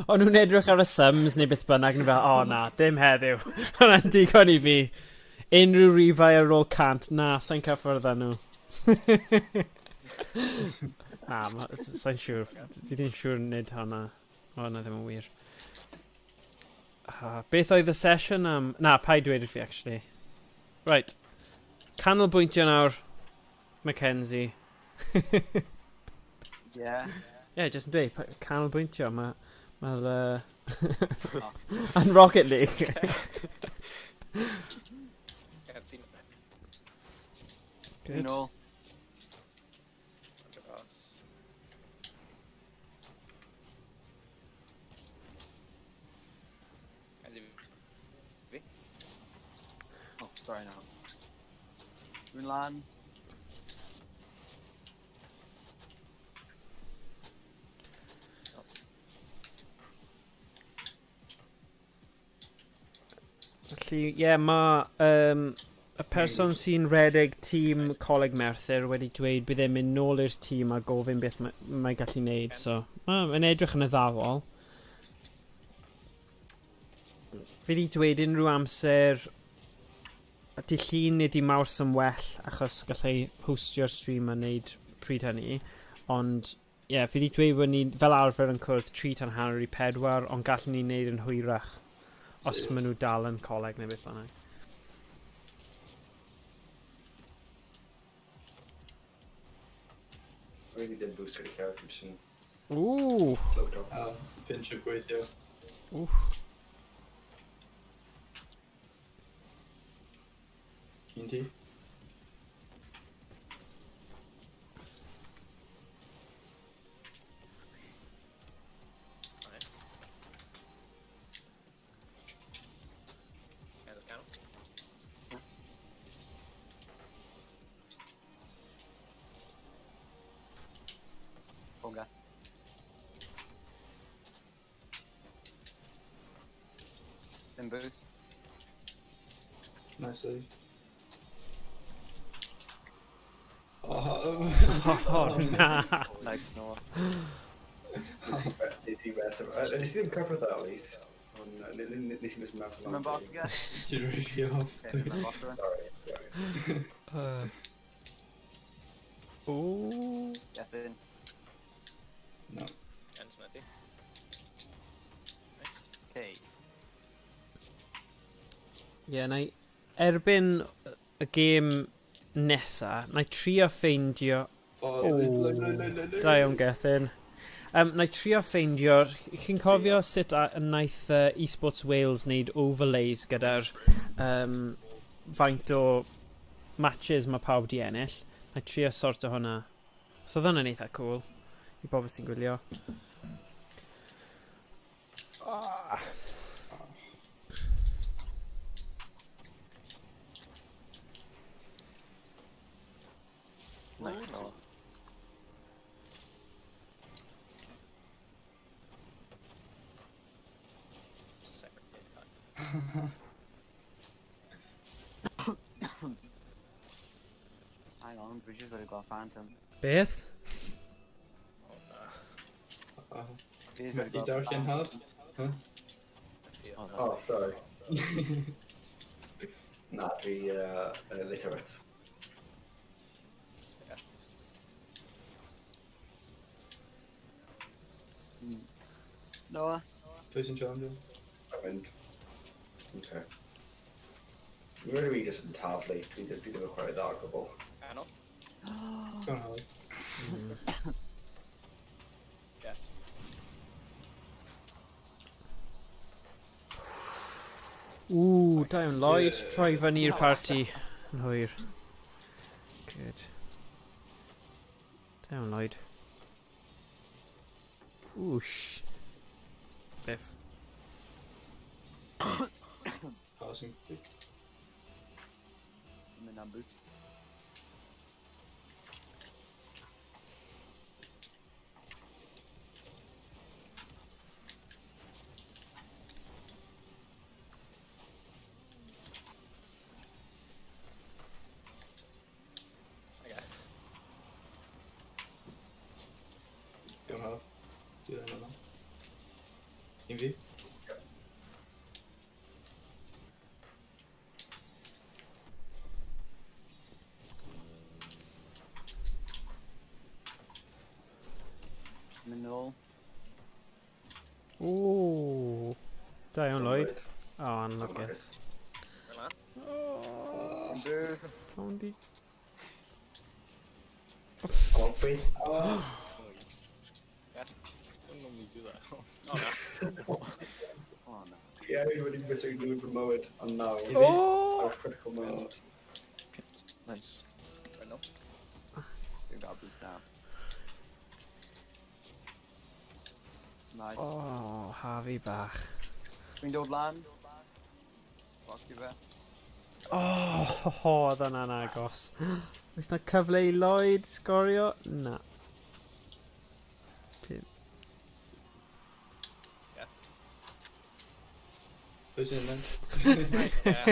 O'n nhw'n edrych ar y sums neu beth bynnag, nhw fel, o oh, na, dim heddiw. Hwnna'n digon i fi. Unrhyw rifau ar ôl 100, na, sa'n cyffwrdd â nhw. Na, sa'n siŵr. Fi ddim siŵr nid hwnna. Ma' hwnna ddim yn wir. Ah, beth oedd y sesiwn am... Na, paid dweud wrth fi, actually. Right. Canolbwyntio nawr, Mackenzie. Yeah. Ie, yeah, jyst yn dweud, canolbwyntio, mae'r... Yn Rocket League. Yeah, ti'n Good. Nôl. dros. Mackenzie, fi? Oh, sorry now. Dwi'n lan. Felly, ie, yeah, mae y person sy'n redeg tîm Coleg Merthyr wedi dweud bydd e'n mynd nôl i'r tîm a gofyn beth mae gallu neud, so mae'n edrych yn addawol. Fi wedi dweud unrhyw amser dydd Llun neu dydd Mawrth yn well achos gallai hostio'r stream a neud pryd hynny, ond ie, yeah, fi wedi dweud bod ni fel arfer yn cwrdd 3:45, ond gallwn ni wneud yn hwyrach os maen nhw dal yn coleg neu beth bynnag. Really dim boost gyda character, jyst yn Ooh, float off. A pinch o gweithio. Oof. Un ti? Nice. Canol, canol. Bonga. Dim boost. Nice save. Oh, Oh, na. Nice, Noah. Nes i rest. Nes i ddim cyffwrdd at least. Ond nes i mis mewn. Mae'n bosga? Ti'n really off. Okay, mae'n bosga. Sorry, sorry. Ooh. Gethin. No. Ken Smithy. Okay. Ie, yeah, na i... erbyn y gêm nesa, na i trio ffeindio... O, O, da iawn Gethin. Na i trio ffeindio... Chi'n cofio sut wnaeth Esports Wales wneud overlays gyda'r faint o matches mae pawb di ennill? Na i trio sorto hwnna. So oedd hwnna'n eitha cool i bobl sy'n gwylio. Ah. Nice, Noah. Hang on, dwi jyst wedi gweld Phantom. Beth? Dwi jyst wedi I gweld darllen Phantom. haf? Oh, Oh, sorry. Na, dwi literate. Noah? Pwy sy'n challenge? Dwi'n mynd. Okay. Dwi'n rili jyst yn taflu. Dwi ddim yn chwarae dda o gwbl. Canol. Go on, Harry. Ww, da iawn Lloyd. Ie. Troi fyny i'r parti yn hwyr. Good. Da iawn Lloyd. Wwsh. Biff. Passing. Dwi'n mynd am boost. Okay. Go on, Harry. Dwi ddim yna. Un fi? Mynd nôl. Ww. Da iawn Lloyd. O, oh, anlwcus. Rwy'n lan. Oh, Boost. Tondi. O, beth? Oh, Yeah. Don't normally do that. Oh no. Oh no. Dwi erioed wedi missing nhw fy mywyd, ond nawr. Oh! Our critical moment. Nice. Rwy'n nôl. Dwi'n gael boost now. Nice. Oh, Harvey bach. Dwi'n dod lan. Fuck you fe. Oh, ho, ho, oedd hwnna'n agos. Oes na cyfle i Lloyd sgorio? Na. Pwy sy'n mynd? Nice, yeah.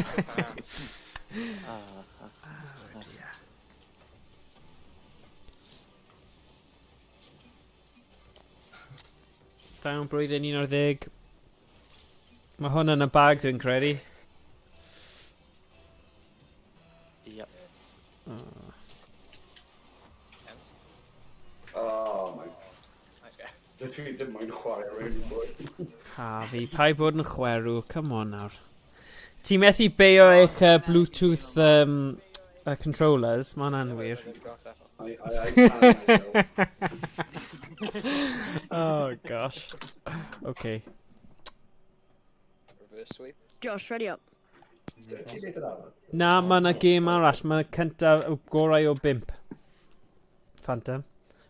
Ah, Oh, dear. Da iawn blwyddyn 11. Mae hwn yn y bag dwi'n credu. Yep. Oh. Hands. Oh my... Nice, yeah. Dwi ddim moyn chwarae rhywun bwy. Harvey, paid bod yn chwerw, come on nawr. Ti'n methu beio eich Bluetooth controllers, mae hwnna'n wir. I can, Oh gosh. Okay. Reverse sweep. Josh, ready up. Ti'n beth yn arall? Na, mae yna gêm arall. Mae cyntaf y gorau o 5. Phantom.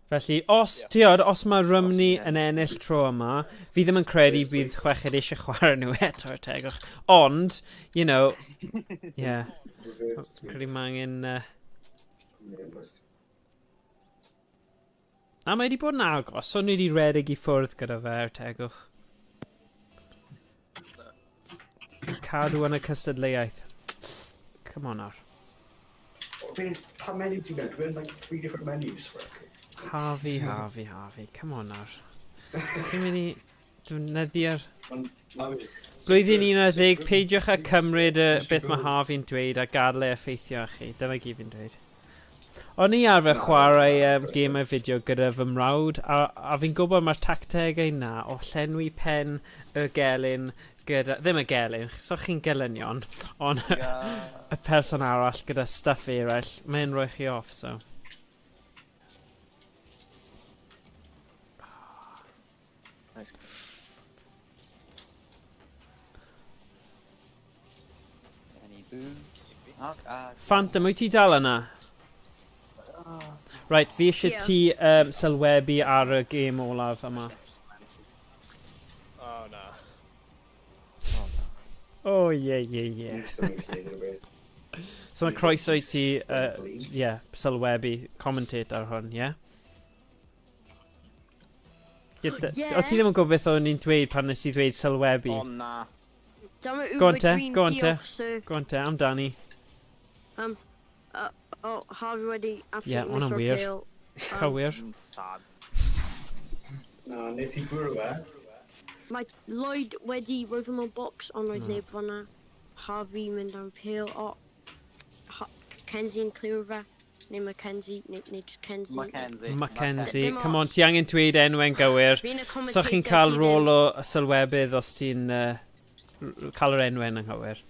Felly, os, Ie. yeah. Os mae Rymni Os yn ennill tro yma, fi ddim yn credu bydd chweched eisiau chwarae nhw eto, tegwch. Ond, you know, yeah, Reverse credu mae angen... sweep. A mae wedi bod yn agos, so ni wedi redeg i ffwrdd gyda fe, er tegwch. Cadw yn y cystadleuaeth. Come on nawr. Beth, pa menu ti'n mynd? Dwi'n like three different menus for it. Harvey, Harvey, Harvey. Come on nawr. Chi'n mynd i defnyddio'r... Harvey. Blwyddyn 11, peidiwch â cymryd y beth mae Harvey'n dweud a gadael e effeithio ar chi. Dyna gyd fi'n dweud. O'n i arfer chwarae um, gemau fideo gyda fy mrawd, a, a fi'n gwybod mae'r tactegau na o llenwi pen y gelyn gyda... Ddim y gelyn, so chi'n gelynion, ond y person arall gyda stuff eraill, mae'n rhoi chi off, so... Nice. Any boom? Phantom, wyt ti dal yna? Right, fi eisiau Ie. ti um, sylwebu ar y gêm olaf yma. Oh, na. Oh, ie, ie, ie. So mae croeso i ti, yeah, sylwebu, commentate ar hwn, ie? Yeah? Ie, Ie. O ti ddim yn gwybod beth o'n i'n dweud pan nes i ddweud sylwebu? O na. Dyma Go on Uber te, Dream, go on te. diolch, sir. Go on te, amdani. Oh, Harvey wedi absolutely Ie, hwnna'n miso'r wir. pêl. Cywir. Dwi'n sad. Na, nes i bwrw e. Mae Lloyd wedi rhoi fy mewn box, ond roedd neb fan'na. Harvey mynd am pêl, o... Ha Kenzie yn clear fe. Neu Mackenzie, neu, neu just Kenzie. Mackenzie. Mackenzie, Dim come on, ots. ti angen dweud enwau'n gywir. Fi'n y So commentator, chi'n cael ti rôl ddim. o sylwebydd os ti'n uh, cael yr enwau yn anghywir.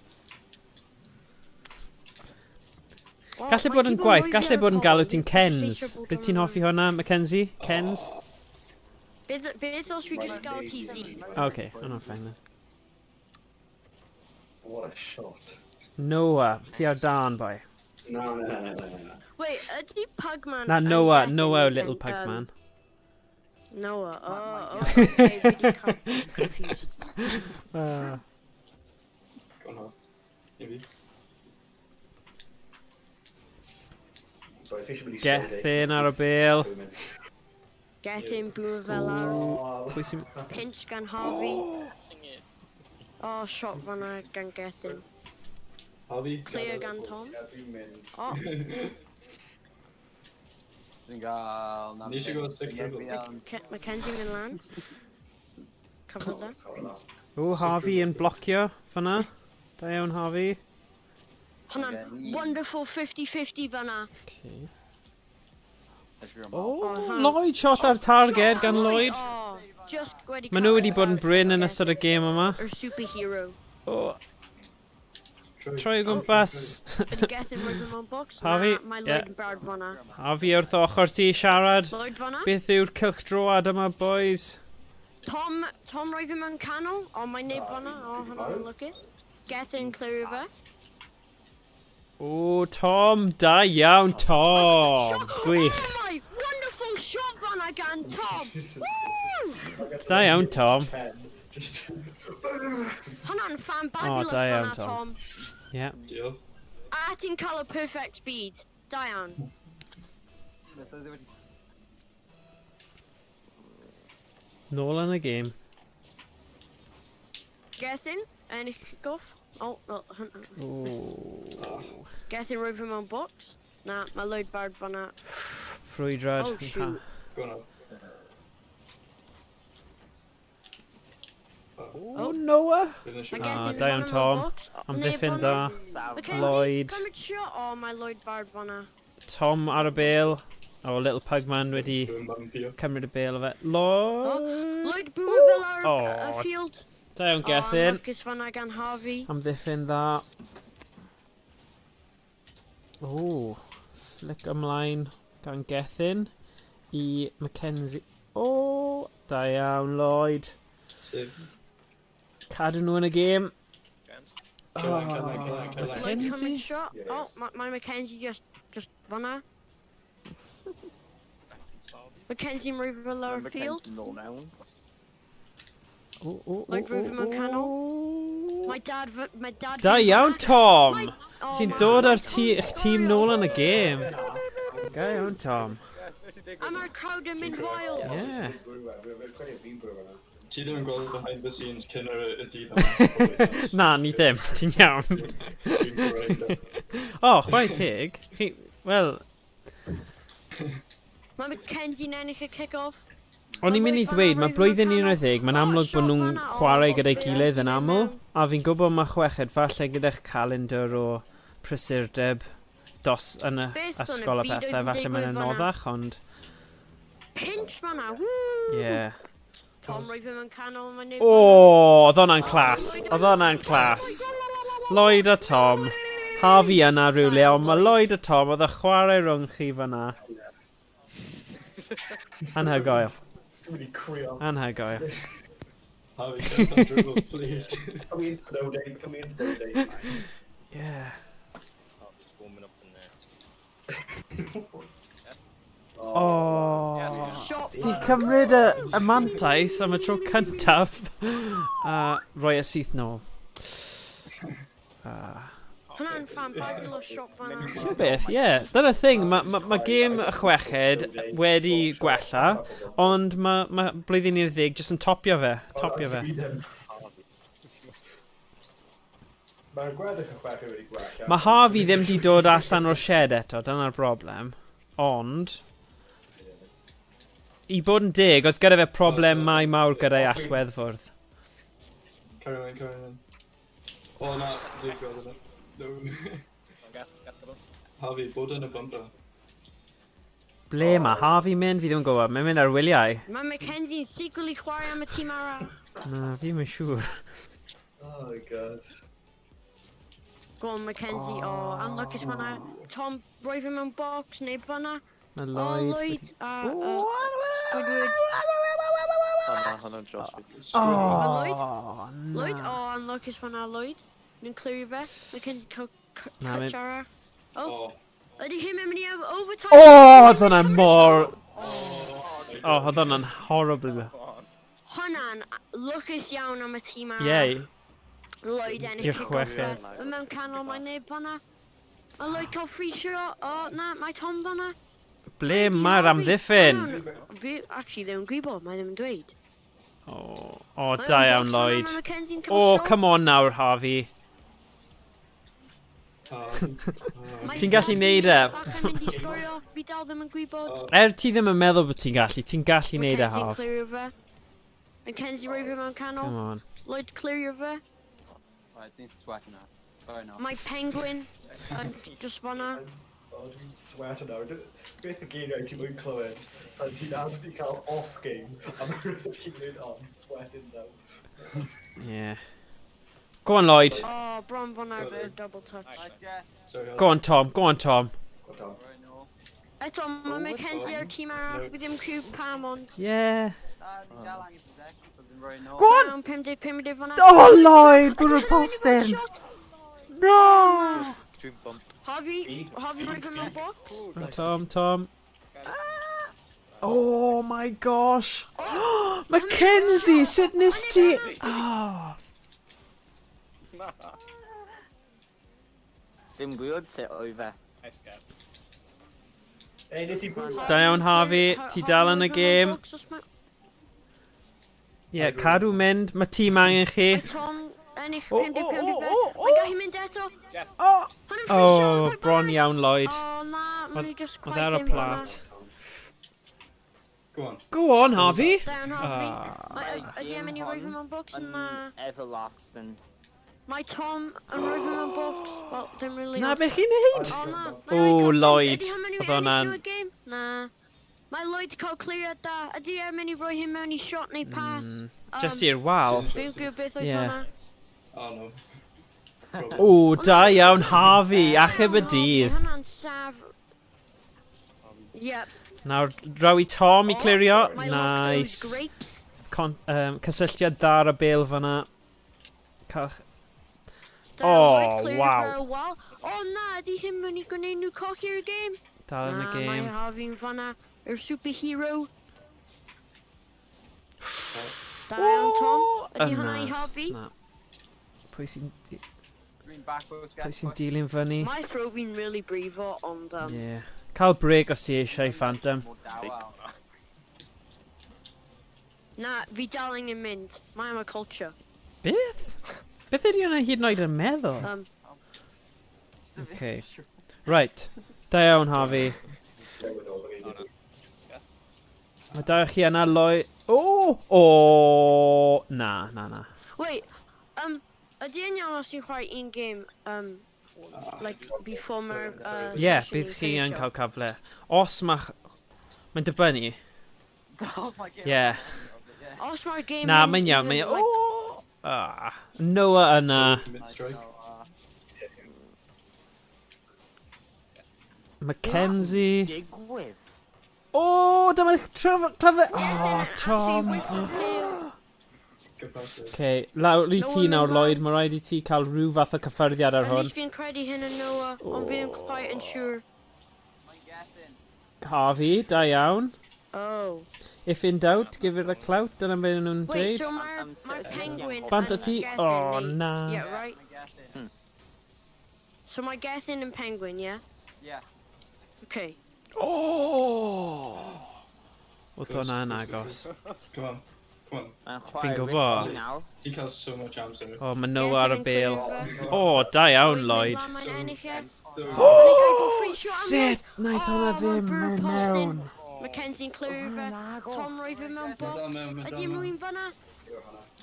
O, Gallu mae bod yn ti gwaith, rhoi fi gallu ar y bod yn call, galw fi'n ti'n Kens. frustrated bod Bydd ti'n hwnna. hoffi hwnna, Mackenzie? Kens? Beth, beth os fi just gael ti Z? Okay, hwnna'n fine then. What a shot. Noah, ti ar dan, boi. Na, na, na, na, na, na. Wait, ydy Pugman... Na, yn Noah, definitely Noah, Ken- little Pugman. Noah, oh, oh, okay, fi 'di cael confused. Uh, Go on, I fi. Sorry, fi eisiau mynd i Gethin ar y bêl. Gethin bwrw fel ar. Oh, Pwy sy'n... Pinch gan Harvey. Sing it. Oh, shot fan'na gan Gethin. Harvey? Clear gan Tom. Ie, dwi'n mynd. Oh, Dwi'n gael... Ni eisiau gweld sick dribble. Mackenzie mynd lan. Covered that. O, Harvey yn blocio fyna. Da iawn, Harvey. Hwnna'n wonderful 50-50 fan'na. Okay. O! O, Oh, hang. Lloyd, shot ar targed gan Lloyd. Oh, just wedi Maen nhw wedi bod yn bryn yn ystod y gêm yma. Yr superhero. O, troi o gwmpas. Ydy Gethin rhoi fe mewn box? Harvey, Na, mae ie. Lloyd yn barod fan'na. Harvey wrth ochr ti siarad. Lloyd fan'na. Beth yw'r cylchdroad yma, boys? Tom, Tom rhoi fe mewn canol. O, mae neb fan'na. O, hwnna'n lwcus. Gethin clirio fe. O, Tom, da iawn, Tom. Shot- Gwych. Oh my, wonderful shot fan'na gan Tom. Woo! Da iawn, Tom. Just... Hwnna'n fan O, fabulous da iawn, fan'na, Tom. Tom. Yeah. Diolch. A ti'n cael y perfect speed. Da iawn. Nôl yn y gêm. Gethin, ennill kick-off. Oh, no, hwnna. O. Gethin rhoi fe mewn box. Na, mae Lloyd barod fan'na. Ffrwydrad. Oh, shoot. Go on, Oh, Noah. Dwi'n eisiau Mae Ah, Gethin da iawn, fan'na mewn Tom. box. O, neb Amddiffyn fan'na. da. Saf. Mackenzie, Lloyd. cymryd shot. O, mae Lloyd barod fan'na. Tom ar y bêl. O, Little Pugman wedi Dwi'n bampio. cymryd y bêl o fe. Lloyd. Lloyd bwrw fel ar O. y field. Da iawn, O, Gethin. lwcus fan'na gan Harvey. Amddiffyn dda. O, flick ymlaen gan Gethin i Mackenzie. O, da iawn, Lloyd. Save. Cadw nhw yn y gêm. Caroline, Caroline, Caroline, Caroline. Lloyd Mackenzie? cymryd shot. Yeah. O, mae ma Mackenzie just, just fan'na. Mackenzie'n rhoi fel ar y field. Mackenzie nôl mewn. O, o, o, Lloyd o, rhoi fe mewn canol. o. Mae dad, mae dad Da fi iawn, fan'na. Tom! Mae- O, Ti'n ma- dod ma' â'r Tom tî- eich tîm sgorio. nôl yn y gêm. Da iawn, Tom. A mae'r crowd yn mynd wild. Yeah. Fi'n bwrw yna. Ti ddim yn gweld behind the scenes cyn yr y dydd yma. Na, ni ddim. Ti'n iawn. Dwi'n gwrando. O, chwarae teg. Chi... Wel, Mae Mackenzie'n ennill y kick-off. o'n i'n mynd i ddweud, mae blwyddyn 11, mae'n amlwg bod nhw'n chwarae gyda'i gilydd yn aml, a fi'n gwybod mae chweched falle gyda'ch calendar o prysurdeb. dos yn y Beth yn y ysgol a byd oedd pethau, yn falle mae'n digwydd fan'na? anoddach, ond... Pinch fan'na, woo! Yeah. Tom roi fe mewn canol, mae'n neb O, oedd hwnna'n class. Oedd hwnna'n class. Lloyd a Tom. Harvey yna rhywle, ond mae Lloyd a Tom, oedd y chwarae rhwng chi fyna. Anhygoel. Dwi'n mynd i crio. Anhygoel. Harvey, get that dribble, please. Come in snow day, come in snow day. Yeah. Oh, just warming up in there. Oh. Shot. Ti'n cymryd y mantais am y tro cyntaf a rhoi y syth nôl. Ah. Hwnna'n fabulous shot fan'na. Ti'n beth, ie. Yeah. Dyna'r thing, mae ma gêm y chweched wedi gwella, ond mae ma blwyddyn 11 jyst yn topio fe. Topio fe. Mae'r gweddill y chweched wedi gwella. Mae Harvey ddim di dod allan o'r shed eto, dyna'r broblem. Ond, i bod yn deg, oedd gyda fe problemau mawr gyda'i allweddfwrdd. Carry on, carry on. O na, dwi'n gweld yna. No. Harvey, bod yn y bumper. Ble mae Harvey mynd? Fi ddim yn gwybod. Mae'n mynd ar wyliau. Mae Mackenzie'n secretly chwarae am y tîm arall. Na, fi ddim yn siŵr. Oh my God. Go on, Mackenzie. Oh, unlucky fan'na. Tom, roi fe mewn box, neb fan'na. Mae Oh, Lloyd... Lloyd. A, Edward. O na, hwnna'n dros fi. Lloyd? Oh, Lloyd? na. Oh, unlucky fan'na, Lloyd. Nhw'n clirio fe. Mackenzie cael Na, catch arall. Oh, Oh. ydy hyn yn mynd i have overtime? Oh, oedd hwnna mor... Oh, oedd hwnna'n horrible. Hwnna'n lwcus iawn am y tîm arall. Yay. Lloyd ennill I'r kick off fe. chweched. Mae mewn canol, mae neb fan'na. Mae Lloyd cael free shot. O, na, mae Tom fan'na. Ble mae'r amddiffyn? Fi actually ddim yn gwybod, mae ddim yn dweud. Oh, da iawn, Lloyd. Mae Mackenzie'n cael Oh, shot. come on nawr, Harvey. Mae Ti'n gallu neud e. Falle'n mynd i sgorio, fi dal ddim yn gwybod. Er ti ddim yn meddwl bod ti'n gallu, ti'n gallu neud e, Mackenzie'n Harv. clirio fe. Mackenzie roi fe mewn canol. Come on. Lloyd clirio fe. Right, dwi'n sweating now. Sorry now. Mae Penguin yn just fan'na. O, dwi'n sweat nawr. Beth y geiriau ti'n mwyn clywed pan ti'n absolutely cael off game a mae rhywbeth ti'n mynd, "Oh, I'm sweating now." Yeah. Go on, Lloyd. Oh, bron fan'na efo double touch. Sorry, Go on, Tom. Go on, Tom. Go on, Tom. Right, no. Eto, mae Mackenzie ar tîm arall, fi ddim cw pam ond. Yeah. Na, fi dal angen possession, so dwi'n rhoi nôl. Go on! Down 50-50 fan'na. Oh, Lloyd! Bwrw'r Ydy hwnna'n mynd i fod postyn! shot? No! Dwi'n bump. Harvey, Harvey roi fe mewn box. Tom, Tom. Oh my gosh! Mackenzie, sut nes ti... Oh, Dim gwybod sut oedd fe. Nice guy. Ei, nes i bwrw. Da iawn, Harvey. Ti dal yn y gêm. Yeah, cadw mynd. Mae tîm angen chi. Mae Tom ennill O, 50-50 o, fe. o, o, o. Mae'n gallu mynd eto. Oh, Hwnna'n free shot, oh pwy bron bynnag. iawn, Lloyd. O na, maen nhw just Oedd quite ar y ddim fan'na. plat. Go on. Go on, Harvey! Da iawn, Harvey. Ah. Mae- Ydy e'n mynd i roi fe mewn box? Yn Na. everlasting. Mae Tom yn rhoi fe mewn box. Wel, dim really. Na, be chi'n neud? O na. O, Mae'n rhoi cael Lloyd. Ydy hyn mynd i Oedd ennill hwnna'n- nhw y game? Na. Mae Lloyd cael cleariad da. Ydy e'n mynd i roi hyn mewn i shot neu pass? Just i'r wal. Fi'n gwybod beth oedd Yeah. hwnna. Oh no. O, da iawn, Harvey. Achub y dydd. Hwnna'n saf. Yep. Nawr, draw i Tom i clirio. Mae locked those Nice. grapes. Cysylltiad da ar y bêl fyna. Cael... Da, Oh, Lloyd clirio wow. fer y wal. O na, ydy hyn mynd i gwneud nhw colli'r game? Dal yn y Na, mae game. Harvey'n fanna. Yr superhero. Da iawn, Tom. Ydy O, hwnna i na, Harvey? Na. Pwy sy'n Dwi'n backwards, pwy sy'n dilyn fyny? Mae throw fi'n really brifo, ond... Yeah. Cael break os ti eisiau, Phantom. Mor dawel. Na, fi dal angen mynd. Mae am y culture. Beth? Beth ydy hwnna hyd yn oed yn meddwl? Okay. Right. Da iawn, Harvey. Mae da chi yna, Lloyd. O! O! Na, na, na. Wait, ydy yn iawn os ti'n chwarae un game, Like, before mae'r Ie, yeah, session bydd ni'n chi yn finisho? cael cyfle. Os mae... Mae'n dibynnu. Ie. Yeah. Os mae'r game Na, yn mae'n iawn, mae'n even, iawn. like, O! Ah, Noah yna. Mid strike. Mackenzie. Digwydd. O, dyma cyfle. O, Yes, Tom. and actually, with Good pass. Okay, lawr i Noah ti nawr, mynd Lloyd. Mae rhaid i ti cael rhyw fath o cyffyrddiad ar At hwn. least fi'n credu hyn yn Noah, ond fi ddim quite yn siŵr. Mae'n gethin. Harvey, da iawn. Oh. If in doubt, give it a clout. Dyna beth nhw'n Wait, dweud. so mae'r Am- ma Penguin Bant o yn ti? Gethin, O, neu- na. Yeah, right? Mae'n gethin. So mae Gethin yn Penguin, yeah? Yeah. Okay. O! Oedd hwnna'n agos. Come on. Come on. Mae'n Fi'n chwarae gwbod. risky nawr. Ti'n cael so much amser. O, mae Noah ar y Gethin yn bêl. clear fe. O, da iawn, Lloyd Lloyd. mynd lan, Mae'n ennill e. So, Sut wnaeth hwnna Oh, ddim ma' mewn Brew Poston. mewn? Mackenzie'n clear fe. Tom roi fe mewn Mae dal box. mewn, mae Ydy dal mewn. rhywun fanna?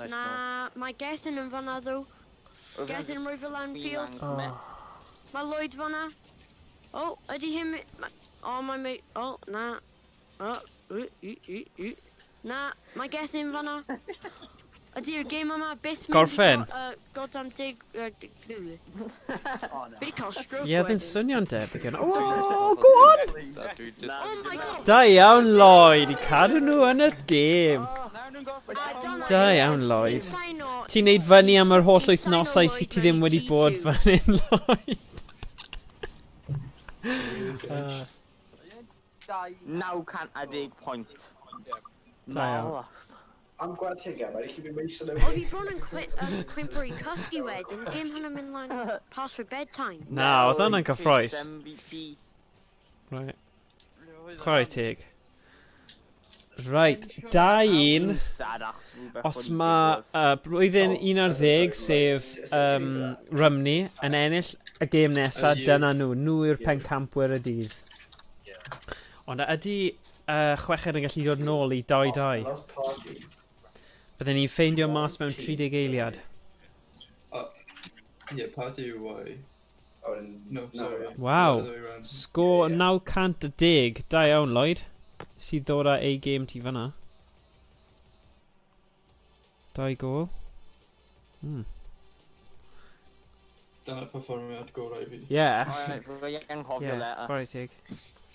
Nice Na, mae Gethin yn fanna ddo. Gethin roi fe lan field. Oh. Mae Lloyd fanna. O, ydy hyn... O, mae... O, na. O, u, u, u, u. Na, mae Gethin fanna. Ydy'r gêm yma byth mynd i Gorffen. God am dig... Oh, no. Fi 'di cael stroke Ie, oedd yn wedyn. swnio'n debyg yna. O, go on! Da, dwi just... Oh my god! Da iawn, Lloyd, i cadw nhw yn y gêm. Nawr nhw'n gorffen. A dyna Da ni. iawn, Lloyd. Fi'n saino- Ti'n neud fyny am yr holl Fi'n saino wythnosau Lloyd ti ddim mewn i wedi bod G2. fan hyn, Lloyd. Really finished. Dau. 910 pwynt. Da iawn. Marvellous. Am gweld chi gen, mae'n i fi meis yn Oedd fi bron yn cwympo i cysgu wedyn, gêm hwnna'n mynd lan past for bedtime. Na, oedd hwnna'n cyffrous. MVP. Right. Chwarae teg. Right, 2-1. Sad achos rhywbeth Os wedi mae digwydd. blwyddyn 11, sef Rymni, yn ennill y gêm nesaf, Yw. dyna nhw. Nhw yw'r pencampwyr y dydd. Ond ydy chweched yn gallu dod nôl i 2-2? Love party. Byddwn ni'n ffeindio mas mewn 30 eiliad. Yeah, party Y. Oh, and- No, sorry. Wow. The other way round. Sgôr Ie. 910. Da iawn, Lloyd. Sydd ddod â ei gêm ti fyna. Dau gôl. Dyna perfformiad gorau fi. Yeah. Alright, fi anghofio Yeah, letter. chwarae teg.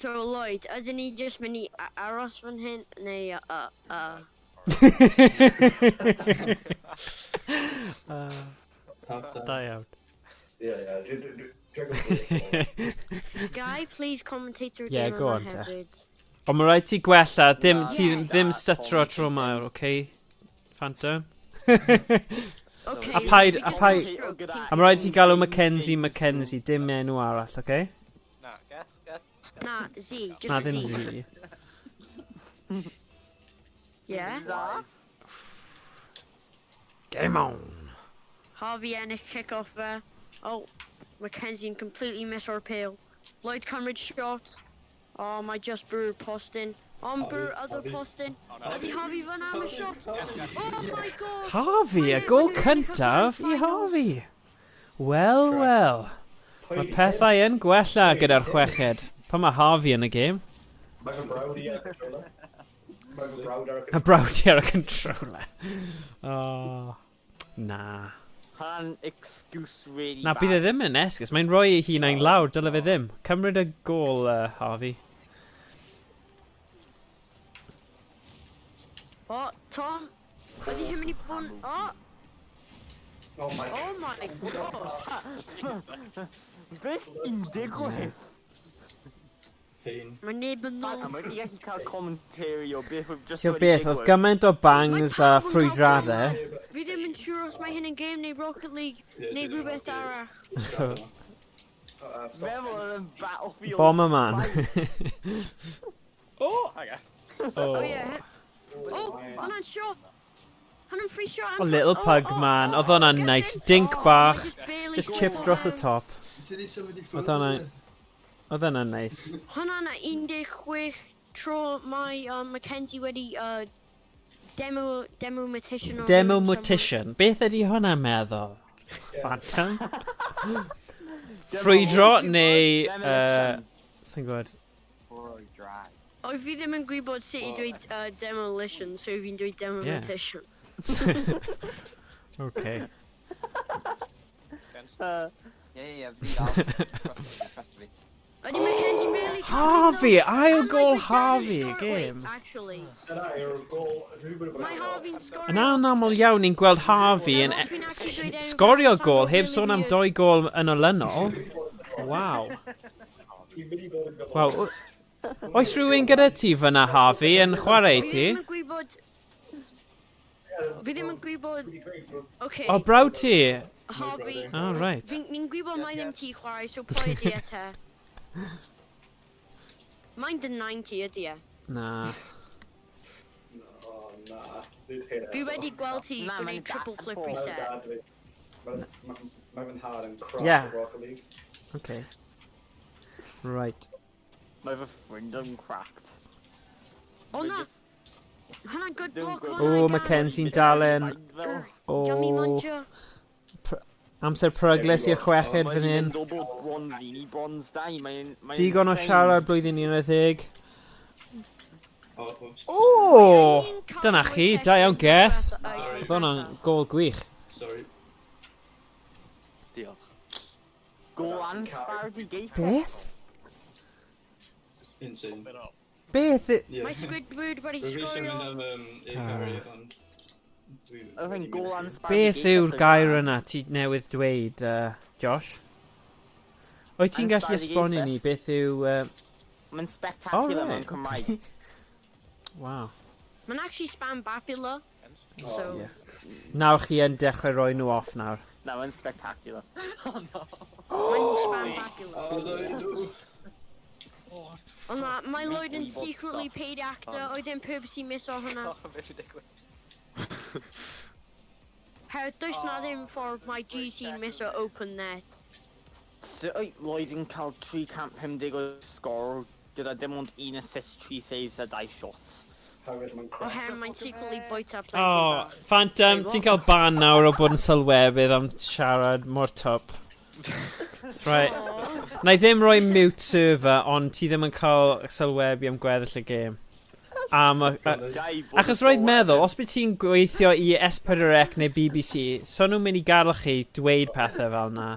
So Lloyd, ydyn ni jyst mynd i aros fan hyn, neu Half time. Da iawn. Ie, ie. Dwi'n gwybod. Guy, please commentate your Yeah, game go yma on, te. hefyd. Ond mae rhaid ti gwella, dim, Na, ti na, ddim na, stytro Tom, tro ma, okay? Phantom. Okay, A paid- fi a jyst paid- cael stroke, ti'n- A mae rhaid ti galw Mackenzie Mackenzie, dim enw arall, okay? Na, guess, guess. Na, Z, just Na, ddim Z. Z. Yeah? Za? Game on! Harvey ennill kick-off there. Oh, Mackenzie completely miss our pale. Lloyd cymryd shot. Oh, mae just bwrw postyn. Ond bwrw other Harvey. postyn. Oh, no. Ydy Harvey fan am y shot? Oh my god! Harvey, y Mae gôl nhw wedi ennill y cyntaf i grand finals. Harvey. Wel, wel. Mae pethau yn gwella gyda'r chweched. Pan mae Harvey yn y gêm. Mae fy brawd i ar y controller. Mae fy brawd ar y A brawd i ar y controller. Oh, na. Hwnna'n excuse really Na, bad. bydd e ddim yn esgus. Mae'n rhoi ei hunain lawr, dyle fe ddim. Cymryd y gôl, Harvey. Oh, Tom! Ydy hi'n mynd i bod yn... Oh, Oh my oh my god! Beth sy'n digwydd? Pain. Mae neb yn Fact, nôl. Mae i gallu cael commentary o beth oedd just Ti'n wedi beth, oedd digwydd. gymaint o bangs a Mae pawb yn cael ffrwydradau. gêm. Fi ddim yn siŵr os mae hyn yn game neu Rocket League Yeah, neu dwi'n rhywbeth hoffi arall. strat yma. Stop. Meddwl oedd yn Battlefield. Bomberman. Oh! Okay. Oh yeah. Oh, hwnna'n shot! Hwnna'n free shot. Oh, little pug man. Oedd hwnna'n nice. Dink Oh, bach. mae just barely Just got chip dros y mewn. top. Ti di symud i Oedd ffwrdd? hwnna- Oedd hwnna'n nice. Hwnna'n 16 tro mae Mackenzie wedi demo matician. Demo Mortician. Beth ydy hwnna'n meddwl? Phantom? Ffrwydro neu... Demolition. Sy'n gwybod. Bro, drag. O, fi ddim yn gwybod sut i dweud demolition, so fi'n dweud demolition. Okay. Yeah, fi dal. Trust me, trust me. Ydy Mackenzie really Harvey! Ail gol Harvey, Wait, game. actually. Dyna yw'r gol... Dwi'n gwybod bod Mae Harvey'n sgorio. Yn anaml iawn ni'n gweld Harvey yn Os fi'n actually dweud enw sgorio fe, gol sound heb really sôn am weird. doi gol yn olynol. Waw. Dwi'n mynd i fod yn gyflym. Wel, oes rhywun gyda ti fyna, Harvey, yn chwarae Fi ti? ddim yn gwybod... Fi ddim yn gwybod... Dwi'n dweud bod Okay, O, brawd ti? Harvey... Oh, right. Fi'n fi'n gwybod mai ddim ti chwarae, so pwy ydi e te? Mae'n dy 90 ydi e. Na. O, na. Nid hyn Fi eto. wedi gweld ti Na, mae'n gwneud triple dad flip fo. Mae reset. dad fi. Mae fy nhad yn crap Yeah. o Rocket League. Okay. Right. Mae fy ffrind yn cracked. O Mae na, jyst hwnna'n good ddim block gwybod- hwnna O, gan. Mackenzie'n dalen. Fel- O, Yummy muncher. amser peryglus i'r chweched Mae fan hi'n hyn. mynd o bod bronze un i bronze dau. Mae'n mae'n Digon o insane. siarad blwyddyn 11. O, whoops. O! Ni'n cael Dyna mwy chi, da iawn, sesiwn Geth. diwetha- Oedd hwnna'n gol gwych. Sorry. Diolch. Gol ansbardi geith. Beth? Insane. Pop it up. Beth? Yeah. Mae Squidward wedi Rwy'n eisiau sgorio. mynd am a carry, ond... Oedd e'n gol ansbardi Beth yw'r gair yna ti newydd dweud, Josh? Wyt ti'n gallu esbonio ni beth yw... Mae'n spectacular Oh, mewn right. Cymraeg. Wow. Mae'n actually spam bapula. Oh, So, Yeah. Nawr chi yn dechrau rhoi nhw off nawr. Na, mae'n spectacular. mae'n spam bapula. O, no, no. Ond na, mae Lloyd yn Gwybod secretly stuff. paid actor, oedd e'n purposely miso hwnna. Oh, beth sy'n digwydd? Herwydd does na ddim ffordd mae GC'n miso open net. Sut oedd Lloyd yn cael 350 o sgor gyda dim ond un assist, 3 saves a 2 shots? Hefyd mae'n crap. Oherwydd mae'n secretly bwyta O, plentyn bach. Phantom, ti'n cael ban nawr o bod yn sylwebydd am siarad mor twp. Right. Aw. Na i ddim rhoi mute server, ond ti ddim yn cael sylwebu am gweddill y gêm. Am y, Gai bod yn achos rhaid meddwl, sylwebydd. os bydd ti'n gweithio i S4C neu BBC, so nhw'n mynd i gadael chi dweud pethau fel na.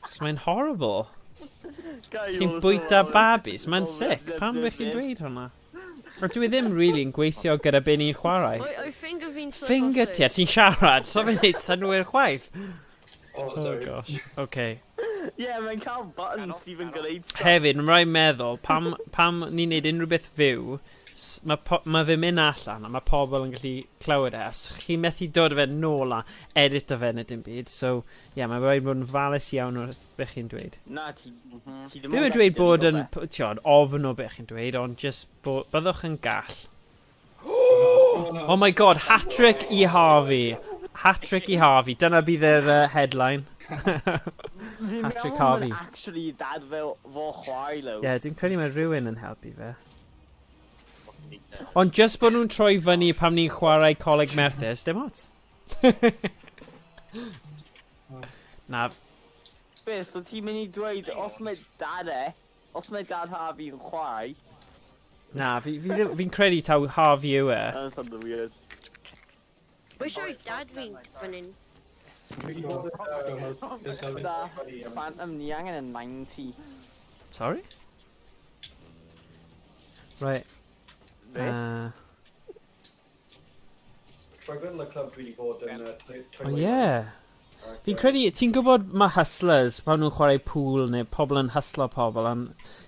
Achos mae'n horrible. Gai Chi'n bod yn bwyta sylwebydd. babis, mae'n sick. Pam bych chi'n dweud hwnna? A dwi ddim really yn gweithio gyda be ni'n chwarae. Oi finger fi'n slip Finger off ti, a ti'n siarad, so fe'n neud synnwyr chwaith. Oh, Oh sorry. gosh, okay. Ie, mae'n cael buttons sydd yn gwneud stuff. Hefyd, mae'n rhaid meddwl, pam ni'n neud unrhyw beth fyw, ma fe'n mynd allan a mae pobl yn gallu clywed e. a chi methu dod â fe nôl a edit o fe neu dim byd. So, ie, yeah, mae'n rhaid bod yn falus iawn wrth beth chi'n dweud. Na, ti... ti ddim Ddim yn yn dweud gallu bod yn, delio fe. ti'od, ofn o beth chi'n dweud, ond just bod, byddwch yn gall. Oh, no. Oh my god, hat-trick i Harvey. Hat-trick i Harvey. Dyna bydd yr headline. Fi'n Hat-trick meddwl Harvey. mae'n actually dad fel fo chwarae Ie, lo. yeah, dwi'n credu mae rhywun yn helpu fe. Ond just bod nhw'n troi fyny pam ni'n chwarae Coleg Merthyr, dim ots. Na, Be, so ti'n mynd i dweud, os mae dad e, os mae dad Harvey yn chwarae, na, fi'n credu taw Harvey yw e. that's something weird. Wait, sorry, dad fi'n fan hyn. Dwi wedi bod yn, Go help. Yes, Harvey. Da, Phantom, ni angen y 90. Sorry? Right. Be? Trwy gydol y clwb dwi wedi bod yn Oh yeah. Fi'n credu, ti'n gwybod mae hustlers, pan nhw'n chwarae pool neu pobl yn hustlo pobl am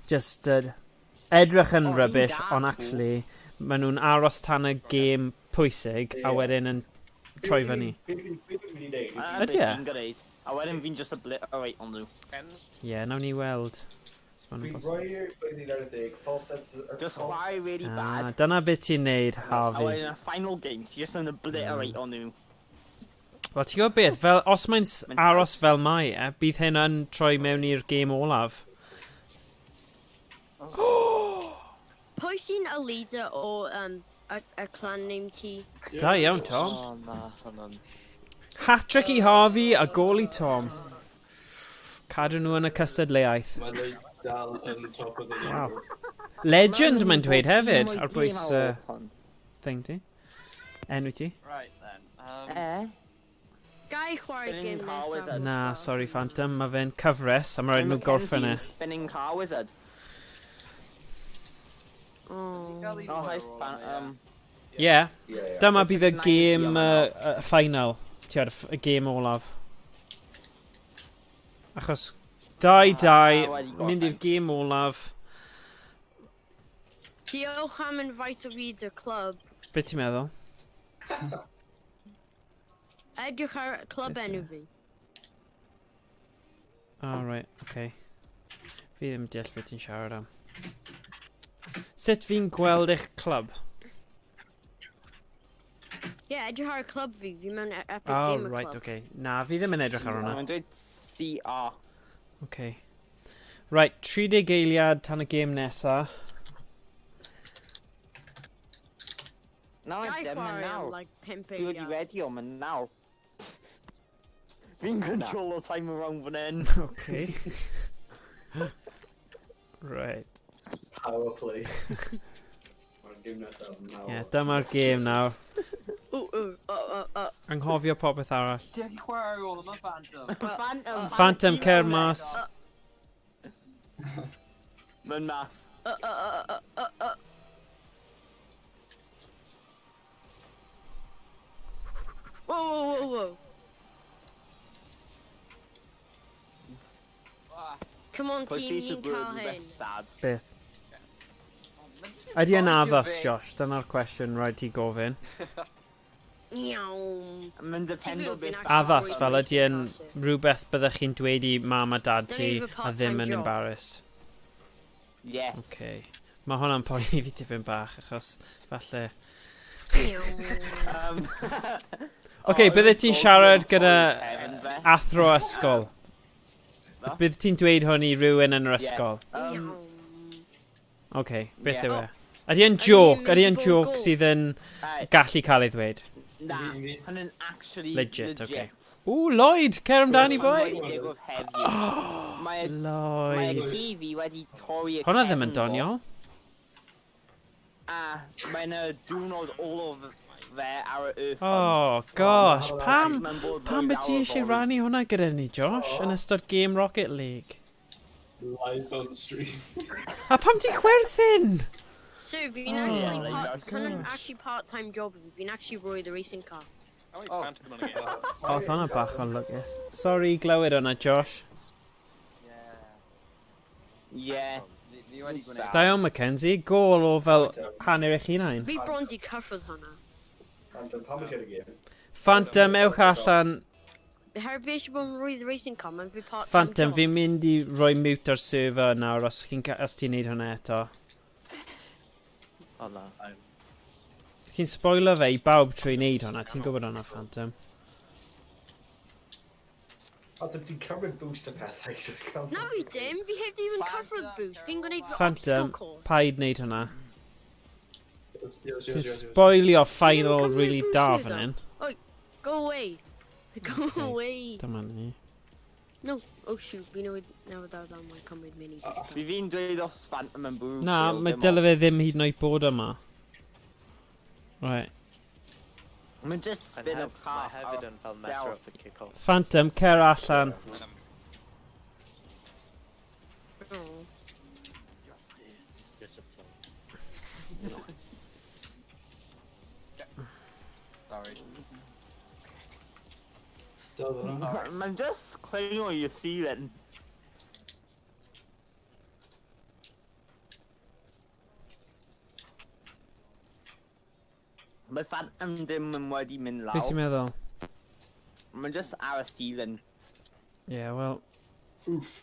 just edrych yn O, fi'n rubbish, da ond pool. actually, maen nhw'n aros tan y gêm pwysig a Ie. wedyn yn troi fyny. Be dwi'n mynd i wneud? A Ydy beth e? fi'n gwneud. A wedyn fi'n just obliterate on nhw. Pens? Ie, yeah, nawn ni weld. Os ma'n Dwi'n bosib. rhoi i'r blwyddyn ar y ddeg, false sense... Just chwarae really Ah, bad. dyna beth ti'n neud, A Harvey. wedyn y final game, ti just yn obliterate on nhw. Wel, ti'n gwybod beth, fel, os mae'n Mae'n aros haws. fel mae e, bydd hyn yn troi mewn i'r gêm olaf. Pwy sy'n y leader o y clan name ti? Da iawn, Tom. O, na, hwnna'n... Hat-trick i Harvey a gol i Tom. Cadw nhw yn y cystadleuaeth. Mae Lloyd dal yn top of the Wow. leaderboard. Legend mae'n dweud hefyd, ar bwys thing ti. Enw ti. Right then. E? Gai chwarae Spinning game car nesaf. wizard. Na, sorry Phantom, mae fe'n cyfres a mae rhaid nhw gorffen e. Spinning car wizard. Oh. Oh, hi, Phantom. Yeah. Yeah, yeah. Dyma bydd y Ninety gêm o'n final. Ti'od, y gêm olaf. Achos 2-2, Ah, wedi gorffen. mynd i'r gêm olaf. Diolch am invite fi i'r clwb. Be ti'n meddwl? Edrych ar clwb enw fi. Oh, right, okay. Fi ddim yn deall beth ti'n siarad am. Sut fi'n gweld eich clwb? Ie, yeah, edrych ar y clwb fi. Fi mewn Epic Oh, Gamer right, Club. okay. Na, fi ddim yn edrych ar hwnna. Mae'n dweud CR. Okay. Right, 30 eiliad tan y gêm nesa. Na, Gai ddim yn chwarae am, nawr. like, 5 Fi wedi eiliad. ready o, mae'n nawr. Fi'n control o time around fan hyn. Okay. Right. Power play. Mae'r gêm nesaf nawr. Yeah, dyma'r gêm nawr. Ww, ww, o, o, o. Anghofio popeth arall. Ti'n chwarae ôl yma, Phantom. Phantom! Phantom, cer mas. Mae'n mas. O, o, o, o, o, o. Whoa, whoa, whoa, whoa. Ah, Come on, Pwy team, sy'n ni'n bod cael rhywbeth hyn. sad? Beth? Mae'n jyst Ydy yn argue addas, fe. Josh? Dyna'r cwestiwn rhaid ti gofyn. Iawn. Mae'n dependo Ti'n gwybod beth... fi'n actually Addas, fel ydy yn Racing rhywbeth byddech chi'n dweud i mam a dad ti Don't even a ddim part-time yn job. embarrassed. Yes. Okay. Mae hwnna'n poeni fi tipyn bach, achos falle... Iawn. Oce, O, bydde ti'n oedd siarad o'n gyda Kevin fe. athro ysgol? Na? Bydd ti'n dweud hwn i rhywun yn yr Ie. ysgol? Iawn. Oce, beth Ie. yw e? Ydy e'n Ydy joke? e'n Ydy e'n mynd i bod joke gol? sydd yn Hey, gallu cael ei ddweud? Na, Fi- fi- hynny'n actually Legit, legit. okay. Ww, Lloyd! Cer amdani, Mae boi! wedi digwydd heddiw. Mae mae Lloyd. TV wedi torri y Hwna ddim yn cefn fo, doniol. A mae'n y diwrnod olaf fe ar y earth. Oh, gosh. Pam? Mae'n bod Pam fwy byd ti nawr eisiau fory. rannu hwnna gyda ni, Josh, yn ystod game Rocket League? Live on stream. A pam ti'n chwerthin? So, fi'n Oh actually my part, hwnna'n gosh. actually part-time job fi. Fi'n actually rhoi the racing car. Oh, Oh. Phantom yn y game. O, oedd hwnna bach o'n lwcus. Sorry, glywed hwnna, Josh. Yeah. Yeah. Fi wedi gwneud. Da iawn, Mackenzie. Gôl o fel hanner eich hunain. Fi bron di cyffwrdd hwnna. Phantom, pam wyt ti ar y gêm? Phantom, ewch allan. Herwydd fi eisiau bod yn rhoi the racing car, mae'n fi part-time Phantom, job. fi'n mynd i roi mute ar server nawr os ti'n neud hwnna eto. O na. Chi'n spoiler fe i bawb trwy neud hwnna, ti'n gwybod hwnna, Phantom. Phantom, ti'n cymryd boost y pethau. Just cael Na fi dim, fi heb di even cyffwrdd boost. Fi'n gwneud fy obstacle Phantom, course. paid neud hwnna. Yes, yes, Ti'n yes, yes. spoilio final cymryd really boost da nhw, fan hyn. Go away. Go Okay. away. Dyma ni. No, oh shoot, fi newydd dal mae'n cymryd mini boost. Fi fi'n dweud os Phantom yn bwrw. Na, pêl, mae dim dyle fe ots. ddim hyd yn oed bod yma. Right. Mae'n just Mae'n spin up car. mae hefyd yn fel mess llaw. up y kick-off. Phantom, cer allan. Oh. Justice. Discipline. Sorry. Dal fyna. Mae'n just clingo i'r ceiling. Mae Phantom ddim yn wedi mynd Beth ti'n lawr. meddwl? Mae'n just ar y ceiling. Yeah, well, Oof.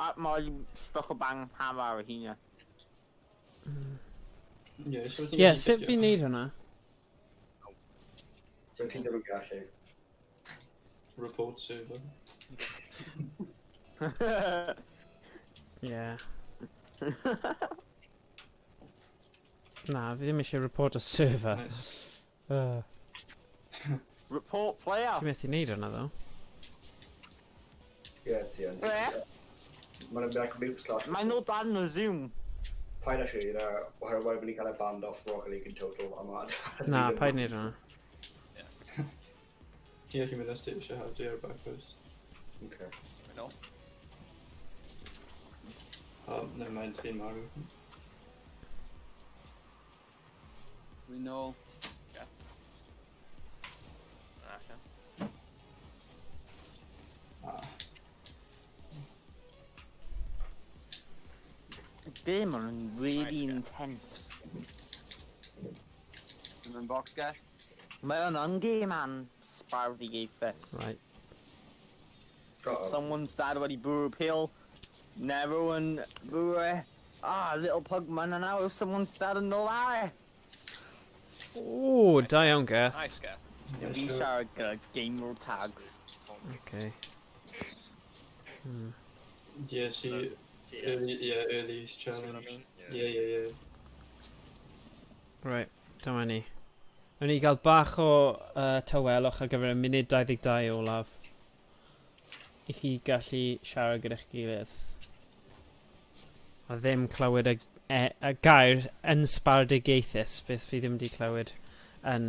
A mae'n stuck o bang hammer ar y hunan. Ie, so ti'n yeah, gallu sut cicio? fi'n neud hwnna? So ti ddim yn gallu. Report server. Yeah. Na, fi ddim eisiau report y server. Nice. Report player. Ti'n methu neud hwnna, ddo. Ie, ti yn. Be? Mae'n like mute slash... Mae nhw dan y Zoom. Paid â siarad yna, oherwydd mae'n mynd i cael ei banned off Rocket League in total. A ma... Na, paid neud hwnna. Ti'n gallu mynd os ti eisiau help ti ar back post. Okay. No. Oh, never mind, ti'n marw. We know. Allan. Ah. Game on really Nice, yeah. intense. Dwi'n mynd box guy. Mae hwnna'n game an sbardigaethus. Right. Got him. Someone's dad wedi bwrw pil. Never yn bwrw e. Ah, little pug man and now someone's dad yn ôl ar e. O, da iawn, Geth. Nice, Geth. Yeah, Fi'n sure. siarad gyda gamer tags. Okay. Yeah, see, See, early, yeah, early See what I challenge. mean? Yeah. Right, dyma ni. Wnawn ni gael bach o tawelwch ar gyfer y munud 22 olaf. I chi gallu siarad gyda'ch gilydd. A ddim clywed y gair yn sbardigaethus, beth fi ddim wedi clywed yn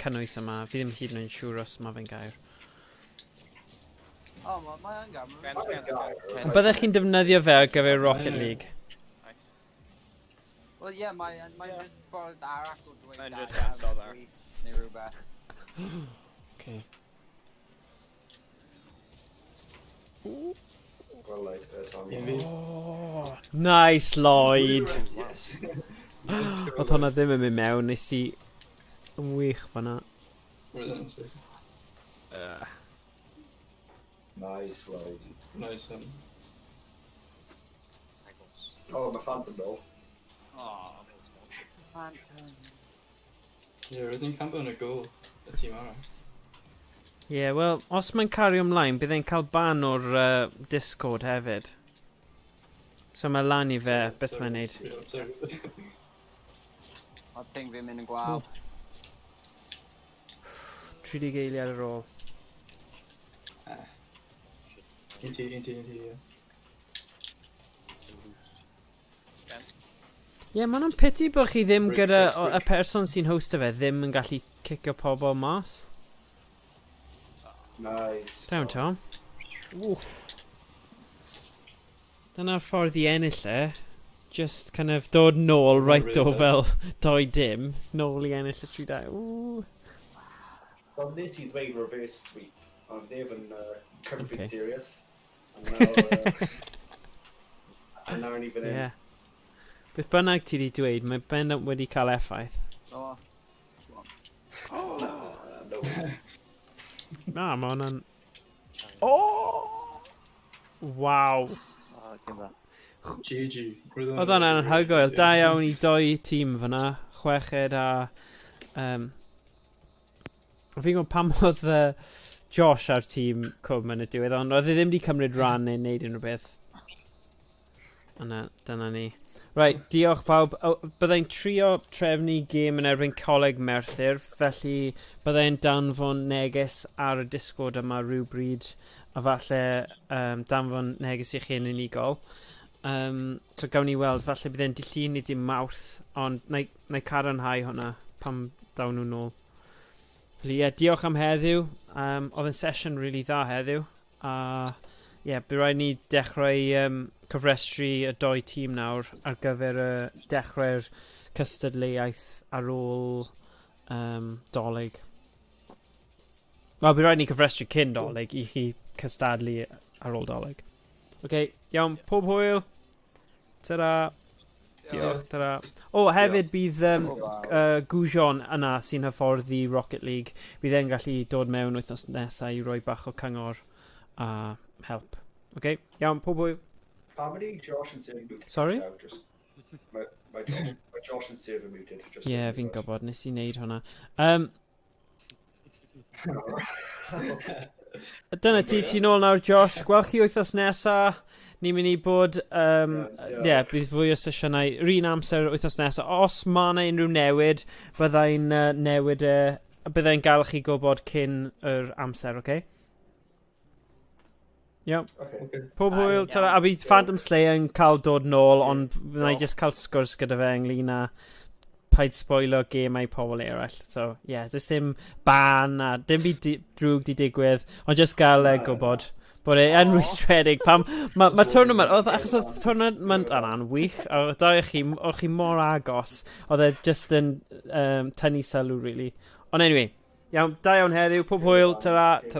cynnwys yma. Fi ddim hyd yn oed yn siŵr os mae fe'n gair. Oh, mae yn gael. Gen, gen, gen. Ond byddech chi'n defnyddio fe ar gyfer Rocket Ie. League? Wel, ie, mae'n mae just ffordd arall o dweud Mae'n dad just ansawdd arall. Neu rhywbeth. Okay. Well, like, Tommy. Un fi. Oh, nice, Lloyd! Yes. Oedd hwnna ddim yn mynd mewn, nes i yn wych fan'na. Roedd yn sick. Nice, Lloyd. Nice one. Oh, mae Phantom nôl. Oh, Phantom. Yeah, roedd ni'n campo yn y gol. Y tîm arall. Ie, yeah, wel, os mae'n cario ymlaen, bydd e'n cael ban o'r Discord hefyd. So mae lan i fe, beth mae'n neud. Yeah, sorry. Mae ping fi'n mynd yn gwael. 30 eiliad ar ôl. Un ti, un ti, un ti, ie. Ie, yeah, mae'n pity bod chi ddim Break, gyda break, y break. person sy'n hosto fe ddim yn gallu cicio pobl mas. Nice. Down, Tom. Ww. Dyna'r ffordd i ennill e. Just kind of dod nôl right o Really fel 2-0. Nôl i ennill y 3-2. Ww. Wel, nes i ddweud reverse sweep, ond ddim yn cymryd Okay. serious. And now ni fan hyn. Yeah. Beth bynnag ti wedi dweud, mae bendant wedi cael effaith. O. Oh, no. Na, mae hwnna'n... Oh! Waw. Oh, dim dda. GG. Roedd Oedd hwnna'n anhygoel. Da iawn i doi tîm fyna. Chweched a... Fi'n gwybod pam oedd Josh ar tîm Cwm yn y diwedd, ond oedd e ddim wedi cymryd rhan neu wneud unrhyw beth. Yna, dyna ni. Right, diolch pawb. O, byddai'n trio trefnu gêm yn erbyn Coleg Merthyr, felly byddai'n danfon neges ar y Discord yma rhywbryd, a falle danfon neges i chi yn unigol. So gawn ni weld, falle bydd e'n dydd Llun neu dydd Mawrth, ond na i cadarnhau hwnna pam dawn nhw nôl. Felly ie, diolch am heddiw. Oedd yn sesiwn really dda heddiw. A ie, yeah, bydd rhaid ni dechrau cofrestru y doi tîm nawr ar gyfer y dechrau'r cystadleuaeth ar ôl Dolig. Wel, bydd rhaid ni cofrestru cyn Dolig i chi cystadlu ar ôl Dolig. Oce, okay, iawn, pob hwyl. Ta-ra. Diolch, ta-ra. O, hefyd bydd Gwsion yna sy'n hyfforddi Rocket League. Bydd e'n gallu dod mewn wythnos nesaf i roi bach o cyngor a help. Oce, okay, iawn, pob hwyl. Pam ydi Josh yn server muted? Sorry? Now, just, mae Josh yn server muted. Just Ie, yeah, fi'n gwybod, nes i wneud hwnna. Dyna ti, ti'n ôl nawr, Josh. Gweld chi wythnos nesa. Ni'n mynd i bod, Ie, yeah, bydd fwy o sesiynau, yr un amser wythnos nesa. Os mae yna unrhyw newid, byddai'n newid e. byddai'n gael chi gwybod cyn yr amser, oce? Okay? Iawn. Okay. Okay. Pob Aye, hwyl, tara, iawn. a bydd Phantom Slayer yn cael dod nôl, ond wna i Diolch. just cael sgwrs gyda fe ynglyn â paid spoilo gemau pobl eraill. So, yeah, just dim ban a dim byd drwg di digwydd, ond just gael e Na, gwybod bod e yn Aw. rwystredig. Pam, mae ma tournament, oedd, achos oedd tournament yna'n wych, a oedd dau o chi, o'ch chi mor agos, oedd e just yn tynnu sylw, really. Ond anyway, iawn, da iawn heddiw, pob hwyl, tara, tara.